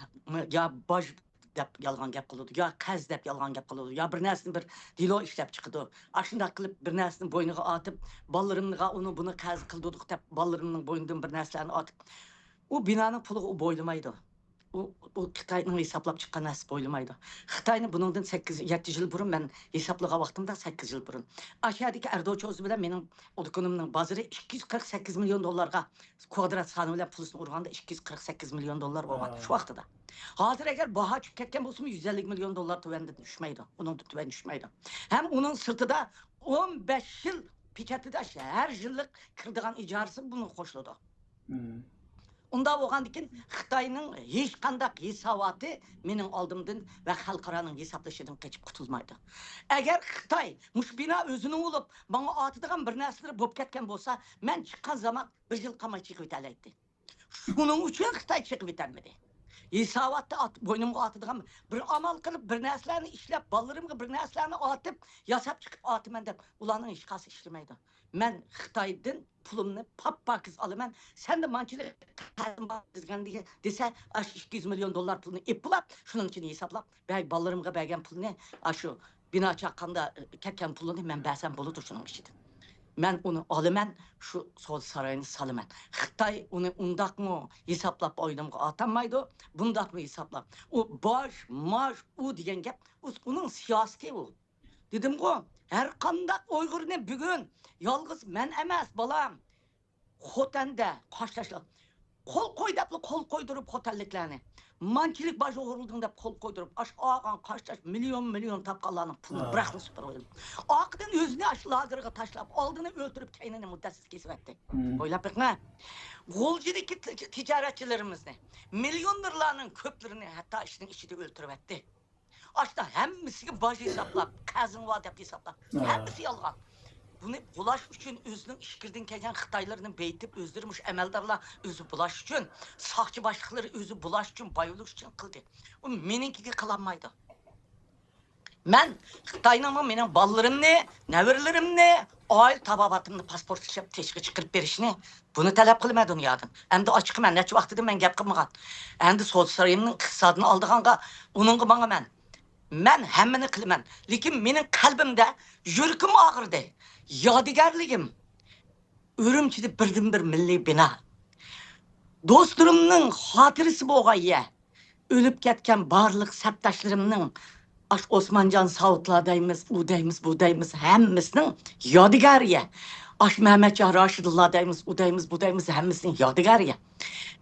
يا باج دەپ يالغان گەپ قىلىدۇ، يا قەرز دەپ يالغان گەپ قىلىدۇ، يا بىر نەرسىنى بىر دېلو ئىشلەپ چىقىدۇ. ئاشۇنداق قىلىپ بىر نەرسىنى بوينىغا ئارتىپ، بالىلىرىمغا ئۇنى بۇنى قەرز قىلدۇردۇق دەپ بالىلىرىمنىڭ بوينىدىن بىر نەرسىلەرنى ئارتىپ، ئۇ بىنانىڭ پۇلىغا ئۇ بويلىمايدۇ. ئۇ، ئۇ خىتاينىڭ ھېسابلاپ چىققان نەرسىسى بويلىمايدۇ. خىتاينى بۇنىڭدىن سەككىز، يەتتە يىل بۇرۇن مەن ھېسابلىغان ۋاقتىمدا، سەككىز يىل بۇرۇن، ئاشۇ يەردىكى ئەردوچوز بىلەن مېنىڭ دۇكىنىمنىڭ بازىرى ئىككى يۈز قىرىق سەككىز مىليون دوللارغا، كوادرات سانى بىلەن پۇلىسىنى ئۇرغاندا ئىككى يۈز قىرىق سەككىز مىليون دوللار بولغان شۇ ۋاقتىدا. ھازىر ئەگەر باھا چۈشۈپ كەتكەن بولسىمۇ، يۈز ئەللىك مىليون دوللار تۆۋەندىن چۈشمەيدۇ، ئۇنىڭدىن تۆۋەن چۈشمەيدۇ. ھەم ئۇنىڭ سىرتىدا ئون بەش يىل پېچەتلەش، ھەر يىللىق كىرىدىغان ئىجارىسى بۇنىڭغا قوشۇلىدۇ. ئۇنداق بولغاندىكىن، خىتاينىڭ ھېچقانداق ھېساباتى مېنىڭ ئالدىمدىن ۋە خەلقئارانىڭ ھېسابلىشىدىن قېچىپ قۇتۇلمايدۇ. ئەگەر خىتاي مۇشۇ بىنا ئۆزىنىڭ بولۇپ، ماڭا ئارتىدىغان بىر نەرسىلىرى بولۇپ كەتكەن بولسا، مەن چىققان زامان بىر يىل قالماي چېقىۋېتەلەيتتى. شۇنىڭ ئۈچۈن خىتاي چېقىۋېتەلمىدى. ھېساباتتا ئات-، بوينۇمغا ئارتىدىغان بىر ئامال قىلىپ، بىر نەرسىلەرنى ئىشلەپ، بالىلىرىمغا بىر نەرسىلەرنى ئارتىپ، ياساپ چىقىپ ئارتىمەن دەپ، ئۇلارنىڭ ھېچقايسى ئىشلىمەيدۇ. مەن خىتايدىن پۇلۇمنى پاپ-پاكىز ئالىمەن. سەندە مانچىلىك قەرزىم بار دېگەن، دېسە، ئاشۇ ئىككى يۈز مىليون دوللار پۇلنى ئېلىپ بولاپ، شۇنىڭ ئۈچۈن ھېسابلاپ، بەگ-، بالىلىرىمغا بەرگەن پۇلنى، ئاشۇ بىنا چاققاندا كەتكەن پۇلىنى مەن بەرسەم بولىدۇ شۇنىڭ ئىچىدىن. مەن ئۇنى ئالىمەن، شۇ سودا سارايىنى سالىمەن. خىتاي ئۇنى ئۇنداقمۇ ھېسابلاپ بوينۇمغا ئارتالمايدۇ، بۇنداقمۇ ھېسابلاپ. ئۇ باج، ماج، ئۇ دېگەن گەپ، ئۇ، ئۇنىڭ سىياسىتى ئۇ. دېدىمغۇ، ھەر قانداق ئۇيغۇرنى بۈگۈن يالغۇز مەن ئەمەس، بالام، خوتەندە، قاشتاشلار، قول قوي دەپلا قول قويدۇرۇپ خوتەنلىكلەرنى، مانچىلىك باج ئوغرىلىدىڭ دەپ قول قويدۇرۇپ، ئاشۇ ئالغان قاشتاش مىليون، مىليون تاپقانلارنىڭ پۇلىنى بىراقلا سۈپۈرۈۋېلىپ، ئارقىدىن ئۆزىنى ئاشۇ لاگېرغا تاشلاپ، ئالدىنى ئۆلتۈرۈپ، كەينىنى مۇددەتسىز كېسىۋەتتى. ئويلاپ بېقىڭە، غۇلجىدىكى ت-، تىجارەتچىلىرىمىزنى، مىليونېرلارنىڭ كۆپلىرىنى ھەتتا ئىشنىڭ ئىچىدە ئۆلتۈرۈۋەتتى. ئاشتا ھەممىسىگە باج ھېسابلاپ، قەرزىڭ بار دەپ ھېسابلاپ، ھەممىسى يالغان. بۇنى بۇلاش ئۈچۈن، ئۆزىنىڭ ئىچكىرىدىن كەلگەن خىتايلىرىنى بېيىتىپ، ئۆزلىرى مۇشۇ ئەمەلدارلار ئۆزى بۇلاش ئۈچۈن، ساقچى باشلىقلىرى ئۆزى بۇلاش ئۈچۈن، باي بولۇش ئۈچۈن قىلدى. ئۇ مېنىڭكىگە قىلالمايدۇ. مەن خىتاينىڭمۇ مېنىڭ بالىلىرىمنى، نەۋرىلىرىمنى، ئائىلە تاۋابىئاتىمنى پاسپورت ئىشلەپ تېشىغا چىقىرىپ بېرىشىنى، بۇنى تەلەپ قىلىمەن دۇنيادىن. ئەمدى ئاچىقى مەن نەچچە ۋاقتىدىن مەن گەپ قىلمىغان. ئەمدى سودا سارايىمنىڭ ئىقتىسادىنى ئالىدىغانغا، ئۇنىڭغا ماڭىمەن. مەن ھەممىنى قىلىمەن. لېكىن مېنىڭ قەلبىمدە يۈرىكىم ئاغرىدى. يادىگەرلىكىم. ئۈرۈمچىدە بىردىنبىر مىللىي بىنا. دوستلىرىمنىڭ خاتىرىسى بولغان يەر. ئۆلۈپ كەتكەن بارلىق سەپداشلىرىمنىڭ، ئاشۇ ئوسمانجان ساۋۇتلار دەيمىز، ئۇ دەيمىز، بۇ دەيمىز، ھەممىسىنىڭ يادىگارى يەر. ئاشۇ مەمەتجان راشىدىنلار دەيمىز، ئۇ دەيمىز، بۇ دەيمىز، ھەممىسىنىڭ يادىگارى يەر.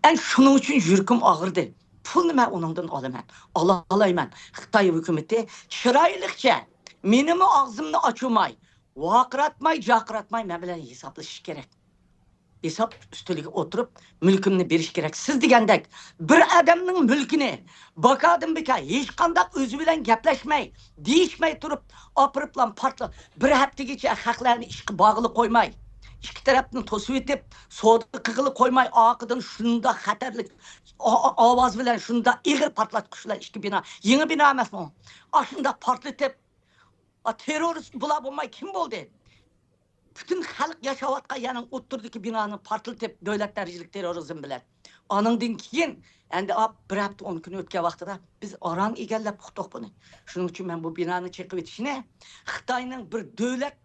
ئەنە شۇنىڭ ئۈچۈن يۈرىكىم ئاغرىدى. پۇلنى مەن ئۇنىڭدىن ئالىمەن، ئالالايمەن. خىتاي ھۆكۈمىتى چىرايلىقچە، مېنىمۇ ئاغزىمنى ئاچۇرماي، ۋارقىراتماي، جارقىراتماي مەن بىلەن ھېسابلىشىشى كېرەك. ھېساب ئۈستىلىگە ئولتۇرۇپ، مۈلكۈمنى بېرىش كېرەك. سىز دېگەندەك، بىر ئادەمنىڭ مۈلكىنى باكادىن بىكار، ھېچقانداق ئۆزى بىلەن گەپلەشمەي، دېيىشمەي تۇرۇپ، ئاپىرىپلا پارتلا-، بىر ھەپتىگىچە خەقلەرنى ئىشقا بارغىلى قويماي، ئىككى تەرەپنى توسۇۋېتىپ، سودا قىلغىلى قويماي، ئارقىدىن شۇنداق خەتەرلىك ئا-، ئا-، ئاۋاز بىلەن، شۇنداق ئېغىر پارتلاتقۇچ بىلەن ئىككى بىنا، يېڭى بىنا ئەمەسمۇ؟ ئاشۇنداق پارتلىتىپ، ئا، تېررورىست بۇلار بولماي كىم بولدى؟ پۈتۈن خەلق ياشاۋاتقان يەرنىڭ ئوتتۇرىدىكى بىنانى پارتلىتىپ، دۆلەت دەرىجىلىك تېررورىزم بىلەن. ئانىڭدىن كېيىن، ئەندى ئاپ بىر ھەپتە، ئون كۈن ئۆتكەن ۋاقتىدا بىز ئاران ئىگىلەپ ئۇقتۇق بۇنى. شۇنىڭ ئۈچۈن مەن بۇ بىنانى چېقىۋېتىشنى خىتاينىڭ بىر دۆلەت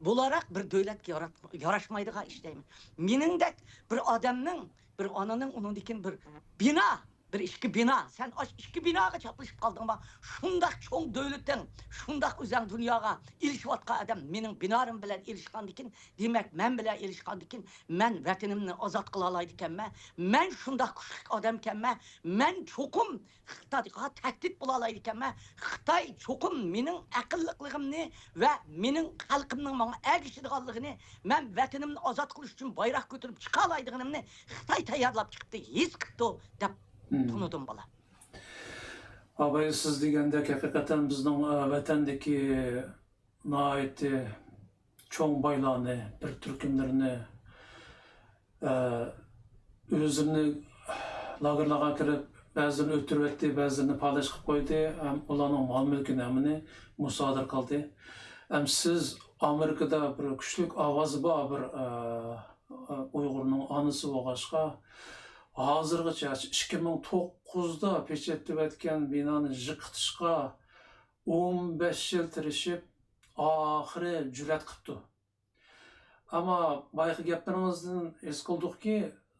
بولاراق بىر دۆلەتكە يارات-، ياراشمايدىغان ئىش دەيمەن. مېنىڭدەك بىر ئادەمنىڭ، بىر ئانىنىڭ، ئۇنىڭدىن كېيىن بىر بىنا، بىر ئىككى بىنا، سەن ئاش ئىككى بىناغا چاپلىشىپ قالدىڭما؟ شۇنداق چوڭ دۆلىتىڭ، شۇنداق ئۆزەڭ دۇنياغا ئېلىشىۋاتقان ئادەم مېنىڭ بىنارىم بىلەن ئېلىشقاندىكىن، دېمەك، مەن بىلەن ئېلىشقاندىكىن، مەن ۋەتىنىمنى ئازاد قىلالايدىكەنمەن. مەن شۇنداق كۈچلۈك ئادەمكەنمەن. مەن چوقۇم خىتايغا تەھدىت بولالايدىكەنمەن. خىتاي چوقۇم مېنىڭ ئەقىللىقلىقىمنى ۋە مېنىڭ خەلقىمنىڭ ماڭا ئەگىشىدىغانلىقىنى، مەن ۋەتىنىمنى ئازاد قىلىش ئۈچۈن بايراق كۆتۈرۈپ چىقالايدىغىنىمنى خىتاي تەييارلاپ چىقىپتۇ، ھېس قىپتۇ دەپ مم. تونۇدۇم، بالام. ئاباي، سىز دېگەندەك، ھەقىقەتەن بىزنىڭ، ئە، ۋەتەندىكى ناھايىتى چوڭ بايلارنى، بىر تۈركۈملىرىنى، ئە، ئۆزلىرىنى لاگېرلارغا كىرىپ، بەزىلىرىنى ئۆلتۈرۈۋەتتى، بەزىلىرىنى پالەچ قىلىپ قويدى، ھەم ئۇلارنىڭ مال-مۈلكىنى ھەممىنى مۇسادىرە قىلدى. ھەم سىز ئامېرىكىدا بىر كۈچلۈك ئاۋازى بار بىر، ئە، ئە، ئۇيغۇرنىڭ ئانىسى بولغاچقا، ھازىرغىچە ئىككى مىڭ توققۇزدا پېچەتلىۋەتكەن بىنانى يىقىتىشقا ئون بەش يىل تىرىشىپ، ئاخىرى جۈرئەت قىپتۇ. ئەمما بايىقى گەپلىرىڭىزدىن ھېس قىلدۇقكى،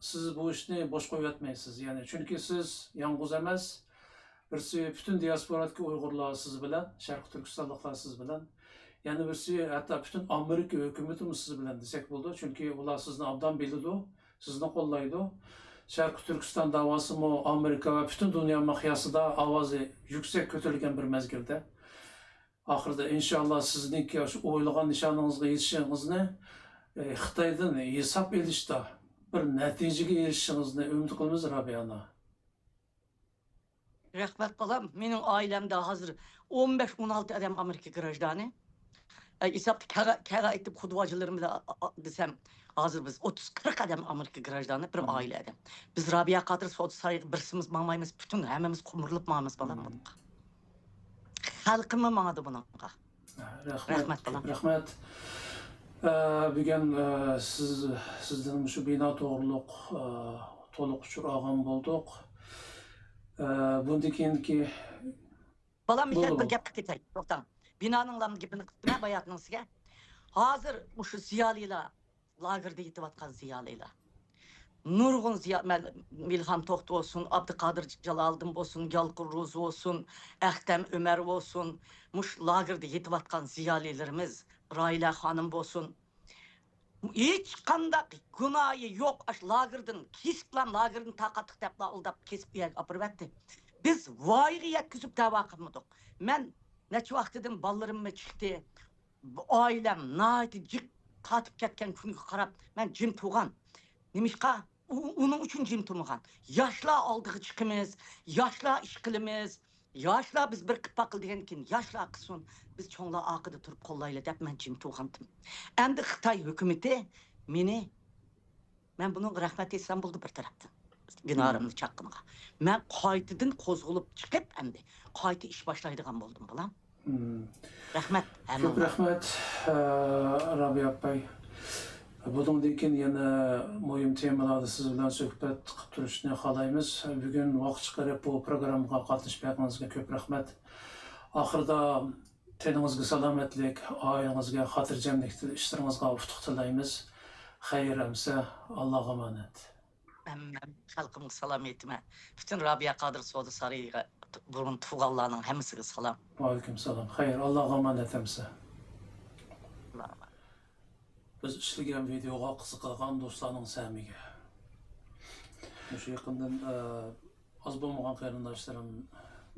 سىز بۇ ئىشنى بوش قويۇۋەتمەيسىز. يەنى، چۈنكى سىز يالغۇز ئەمەس، بىرسى پۈتۈن دىياسپورادىكى ئۇيغۇرلار سىز بىلەن، شەرقىي تۈركىستانلىقلار سىز بىلەن، يەنە بىرسى ھەتتا پۈتۈن ئامېرىكا ھۆكۈمىتىمۇ سىز بىلەن دېسەك بولىدۇ. چۈنكى ئۇلار سىزنى ئوبدان بىلىدۇ، سىزنى قوللايدۇ. شەرقىي تۈركىستان داۋاسىمۇ ئامېرىكا ۋە پۈتۈن دۇنيا مىقياسىدا ئاۋازى يۈكسەك كۆتۈرۈلگەن بىر مەزگىلدە. ئاخىرىدا ئىنشاللا سىزنىڭكى شۇ ئويلىغان نىشانىڭىزغا يېتىشىڭىزنى، ئە، خىتايدىن ھېساب ئېلىشتا بىر نەتىجىگە ئېرىشىشىڭىزنى ئۈمىد قىلىمىز، رابىيە ئانا. رەھمەت، بالام. مېنىڭ ئائىلەمدە ھازىر ئون بەش، ئون ئالتە ئادەم ئامېرىكا گراژدانى. ئە، ھېسابتا كەغە-، كەغە ئېيتىپ، خۇدۋاجىلىرىم بىلەن، ئا-، ئا-، دېسەم، ھازىر بىز ئوتتۇز، قىرىق ئادەم ئامېرىكا گراژدانى، بىر مم. ئائىلە ئادەم. بىز رابىيە قادىر سودا سارىيىغا بىرسىمىز ماڭمايمىز، پۈتۈن ھەممىمىز قۇمۇرۇلۇپ ماڭىمىز، بالام، مم. بۇنىڭغا. خەلقىممۇ ماڭىدۇ بۇنىڭغا. رەھمەت، رەھمەت، بالام. رەھمەت. ئە، بۈگۈن، ئە، سىز، سىزدىن مۇشۇ بىنا توغرۇلۇق، ئە، تولۇق ئۇچۇر ئالغان بولدۇق. ئە، بۇندىن كېيىنكى بولدى، بولدى. بىر گەپ قىلىپ كېتەي، توختاڭ. بىنانىڭ لامدىكى بىرنى قىپتىمەن باياتنىڭ سىزگە. ھازىر مۇشۇ زىيالىيلار، لاگېردا يېتىۋاتقان زىيالىيلار. نۇرغۇن زىيا-، مەن، مىلھام توختى بولسۇن، ئابدۇقادىر جالالىدىن بولسۇن، يالقۇن روزى بولسۇن، ئەختەم ئۆمەر بولسۇن، مۇشۇ لاگېردا يېتىۋاتقان زىيالىيلىرىمىز، راھىلە خانىم بولسۇن، ھېچقانداق گۇناھى يوق، ئاشۇ لاگېردىن كېسىپلا، لاگېردىن تاقاتلىق دەپلا ئالداپ كېسىپ ئۇ يەرگە ئاپىرىۋەتتى. بىز ۋايىغا يەتكۈزۈپ دەۋا قىلمىدۇق. مەن نەچچە ۋاقتىدىن بالىلىرىممۇ چىقتى. ئائىلەم ناھايىتى جىق قاتىپ كەتكەن كۈنگە قاراپ مەن جىم تۇرغان. نېمىشقا؟ ئۇ، ئۇنىڭ ئۈچۈن جىم تۇرمىغان. ياشلار ئالدىغا چىقىمىز، ياشلار ئىش قىلىمىز، ياشلار بىز بىر قىپاقلا دېگەندىكىن ياشلار قىلسۇن، بىز چوڭلار ئارقىدا تۇرۇپ قوللايلى دەپ مەن جىم تۇرغانتىم. ئەمدى خىتاي ھۆكۈمىتى مېنى، مەن بۇنىڭغا رەھمەت ئېيتسام بولدى بىر تەرەپتىن. بىنارىمنى چاققىنىغا. مەن قايتىدىن قوزغىلىپ چىقىپ ئەمدى قايتا ئىش باشلايدىغان بولدۇم، بالام. مم. رەھمەت كۆپ ھەممىڭلارغا. رەھمەت، ئە، رابىيە ئاپاي. بۇنىڭدىن كېيىن يەنە مۇھىم تېمىلاردا سىز بىلەن سۆھبەت قىلىپ تۇرۇشنى خالايمىز. بۈگۈن ۋاقىت چىقىرىپ بۇ پروگراممىغا قاتنىشىپ بەرگىنىڭىزگە كۆپ رەھمەت. ئاخىرىدا تېنىڭىزگە سالامەتلىك، ئائىلىڭىزگە خاتىرجەملىك، ئىشلىرىڭىزغا ئۇتۇق تىلەيمىز. خەير ئەمسە، ئاللاغا ئامانەت. ھەممە خەلقىمگە سالام ئېيتىمەن. پۈتۈن رابىيە قادىر سودا سارىيىغا بۇرۇن تۇغقانلارنىڭ ھەممىسىگە سالام. ۋەئەلەيكۇم سالام. خەير، ئاللاغا ئامانەت ئەمسە. بىز ئىشلىگەن ۋىدېئوغا قىزىقىدىغان دوستلارنىڭ سەمىگە. مۇشۇ يېقىندىن، ئە، ئاز بولمىغان قېرىنداشلىرىم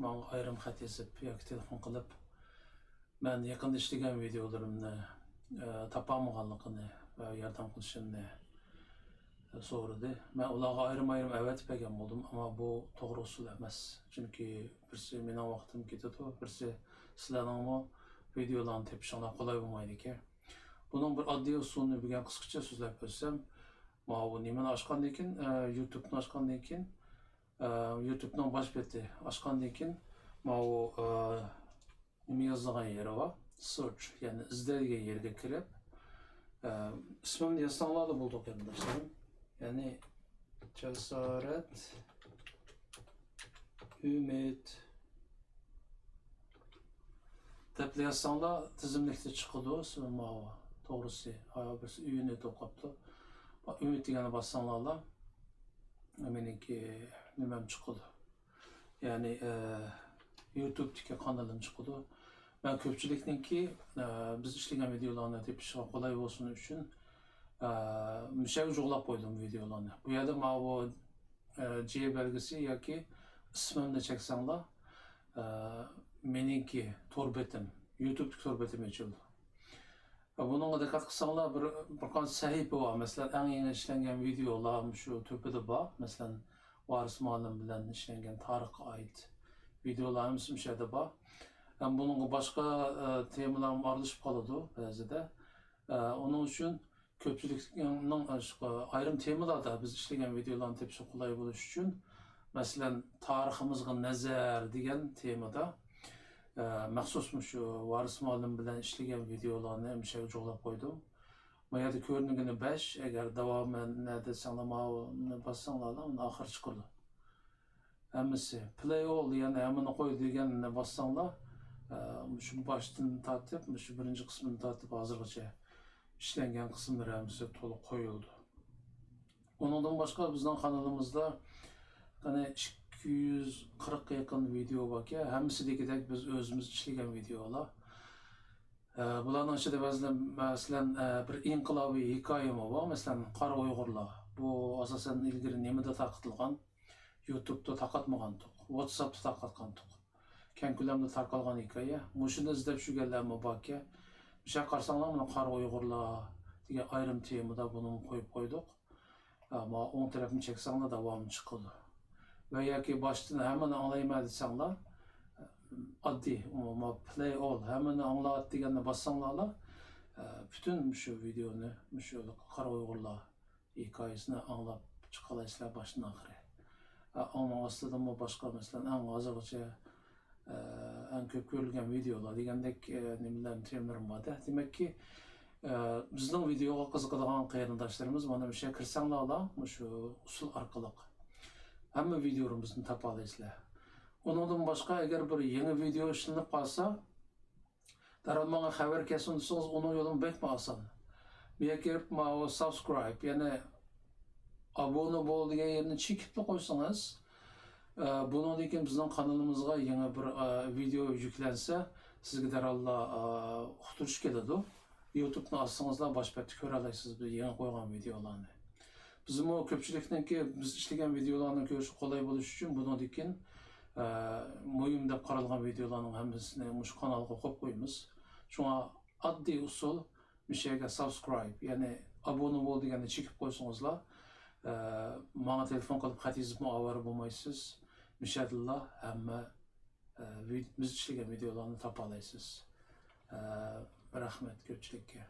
ماڭا ئايرىم خەت يېزىپ ياكى تېلېفون قىلىپ، مەن يېقىندا ئىشلىگەن ۋىدېئولىرىمنى، ئە، تاپالمىغانلىقىنى ۋە ياردەم قىلىشىمنى سورىدى. مەن ئۇلارغا ئايرىم-ئايرىم ئەۋەتىپ بەرگەن بولدۇم، ئەمما بۇ توغرا ئۇسۇل ئەمەس. چۈنكى بىرسى مېنىڭ ۋاقتىم كېتىدۇ، بىرسى سىلەرنىڭمۇ ۋىدېئولارنى تېپىشىڭلار قولاي بولمايدىكەن. بۇنىڭ بىر ئاددىي ئۇسۇلىنى بۈگۈن قىسقىچە سۆزلەپ ئۆتسەم، ماۋۇ نېمىنى ئاچقاندىن كېيىن، ئە، يۇتۇبنى ئاچقاندىن كېيىن، ئە، يۇتۇبنىڭ باش بېتى ئاچقاندىن كېيىن، ماۋۇ، ئە، نېمە يازىدىغان يېرى بار، سېرچ، يەنى ئىزدەيدىغان يېرىگە كىرىپ، ئە، ئىسمىمنى يازساڭلارلا بولىدۇ، قېرىنداشلىرىم. يەنى جاسارەت ئۈمىد دەپلا يازساڭلار تىزىملىكتە چىقىدۇ. سىز ماۋۇ توغرىسى، ھايا بىرسى ئۈينى توقاپتۇ. ئۈمىد دېگەننى باسساڭلارلا مېنىڭكى نېمەم چىقىدۇ. يەنى، ئە، يۇتۇبتىكى قانىلىم چىقىدۇ. مەن كۆپچىلىكنىڭكى، ئە، بىز ئىشلىگەن ۋىدېئولارنى تېپىشىغا قولاي بولسۇن ئۈچۈن، ئە، مۇشۇ يەرگە جۇغلاپ قويدۇم ۋىدېئولارنى. بۇ يەردە ماۋۇ، ئە، جى بەلگىسى ياكى ئىسمىمنى چەكسەڭلار، ئە، مېنىڭكى تور بېتىم، يۇتۇبتىكى تور بېتىم ئېچىلىدۇ. بۇنىڭغا دىققەت قىلساڭلار، بىر، بىر قانچە سەھىپە بار. مەسىلەن، ئەڭ يېڭى ئىشلەنگەن ۋىدېئولار مۇشۇ تۆپىدە بار. مەسىلەن، ۋارىس مۇئەللىم بىلەن ئىشلەنگەن تارىخقا ئائىت ۋىدېئولار ھەممىسى مۇشۇ يەردە بار. ھەم بۇنىڭغا باشقا، ئە، تېمىلارمۇ ئارىلىشىپ قالىدۇ بەزىدە. ئە، ئۇنىڭ ئۈچۈن كۆپچىلىكنىڭ، ئە، شۇ ئايرىم تېمىلاردا بىز ئىشلىگەن ۋىدېئولارنى تېپىشقا قولاي بولۇش ئۈچۈن، مەسىلەن، تارىخىمىزغا نەزەر دېگەن تېمىدا، ئە، مەخسۇس مۇشۇ ۋارىس مۇئەللىم بىلەن ئىشلىگەن ۋىدېئولارنى مۇشۇ يەرگە جۇغلاپ قويدۇم. ما يەردە كۆرۈنگىنى بەش، ئەگەر داۋامى نەدە دېسەڭلار، ماۋۇنى باسساڭلارلا، ئۇنى ئاخىرى چىقىدۇ. ھەممىسى. پلەي ئول، يەنى ھەممىنى قوي دېگەننى باسساڭلار، ئە، مۇشۇ باشتىن تارتىپ، مۇشۇ بىرىنچى قىسمىدىن تارتىپ ھازىرغىچە ئىشلەنگەن قىسىملىرى ھەممىسى تولۇق قويۇلىدۇ. ئۇنىڭدىن باشقا بىزنىڭ قانىلىمىزدا قېنى ئىككى يۈز قىرىققا يېقىن ۋىدېئو باركەن، ھەممىسى دېگۈدەك بىز ئۆزىمىز ئىشلىگەن ۋىدېئولار. ئە، بۇلارنىڭ ئىچىدە بەزىلەر، مەسىلەن، ئە، بىر ئىنقىلابىي ھېكايىمۇ بار، مەسىلەن، قارا ئۇيغۇرلار. بۇ ئاساسەن ئىلگىرى نېمىدە تارقىتىلغان؟ يۇتۇبتا تارقاتمىغانتۇق، ۋاتساپتا تارقاتقانتۇق. كەڭ كۆلەمدە تارقالغان ھېكايە. مۇشۇنى ئىزدەپ يۈرگەنلەرمۇ باركەن. مۇشۇ يەرگە قارىساڭلار، مانا قارا ئۇيغۇرلار دېگەن ئايرىم تېمىدا بۇنىمۇ قويۇپ قويدۇق. ئە، ما ئوڭ تەرەپنى چەكسەڭلار داۋامى چىقىدۇ. ۋە ياكى باشتىن ھەممىنى ئاڭلايمەن دېسەڭلار، ئاددىي، ئومۇمەن پلەي ئول، ھەممىنى ئاڭلات دېگەننى باسساڭلارلا، ئە، پۈتۈن مۇشۇ ۋىدېئونى، مۇشۇ قارا ئۇيغۇرلار ھېكايىسىنى ئاڭلاپ چىقالايسىلەر باشتىن ئاخىرى. ئە، ئۇنىڭ ئاستىدىمۇ باشقا، مەسىلەن، ئەڭ ھازىرغىچە، ئە، ئەڭ كۆپ كۆرۈلگەن ۋىدېئولار دېگەندەك، ئە، نېمىلەرنى، تېمىلىرىم بار-دە. دېمەككى، ئە، بىزنىڭ ۋىدېئوغا قىزىقىدىغان قېرىنداشلىرىمىز مانا مۇشۇ يەرگە كىرسەڭلارلا، مۇشۇ ئۇسۇل ئارقىلىق ھەممە ۋىدېئولىرىمىزنى تاپالايسىلەر. ئۇنىڭدىن باشقا، ئەگەر بىر يېڭى ۋىدېئو ئىشلىنىپ قالسا، دەرھال ماڭا خەۋەر كەلسۇن دېسىڭىز، ئۇنىڭ يولىمۇ بەكمۇ ئاسان. بۇ يەرگە كىرىپ، ماۋۇ سابسكرايب، يەنى ئابۇنە بول دېگەن يەرنى چېكىپلا قويسىڭىز، ئە، بۇنىڭدىن كېيىن بىزنىڭ قانىلىمىزغا يېڭى بىر، ئە، ۋىدېئو يۈكلەنسە، سىزگە دەرھاللا، ئە، ئۇقتۇرۇش كېلىدۇ. يۇتۇبنى ئاچسىڭىزلا، باش بەتتە كۆرەلەيسىز بىز يېڭى قويغان ۋىدېئولارنى. بىزمۇ كۆپچىلىكنىڭكى بىز ئىشلىگەن ۋىدېئولارنى كۆرۈشكە قولاي بولۇش ئۈچۈن بۇنىڭدىن كېيىن، ئە، مۇھىم دەپ قارالغان ۋىدېئولارنىڭ ھەممىسىنى مۇشۇ قانالغا قويۇپ قويىمىز. شۇڭا ئاددىي ئۇسۇل، مۇشۇ يەرگە سابسكرايب، يەنى ئابۇنە بول دېگەننى چېكىپ قويسىڭىزلا، ئە، ماڭا تېلېفون قىلىپ خەت يېزىپمۇ ئاۋارە بولمايسىز. مۇشۇ يەردىلا ھەممە، ئە، ۋىد-، بىز ئىشلىگەن ۋىدېئولارنى تاپالايسىز. ئە، رەھمەت كۆپچىلىككە.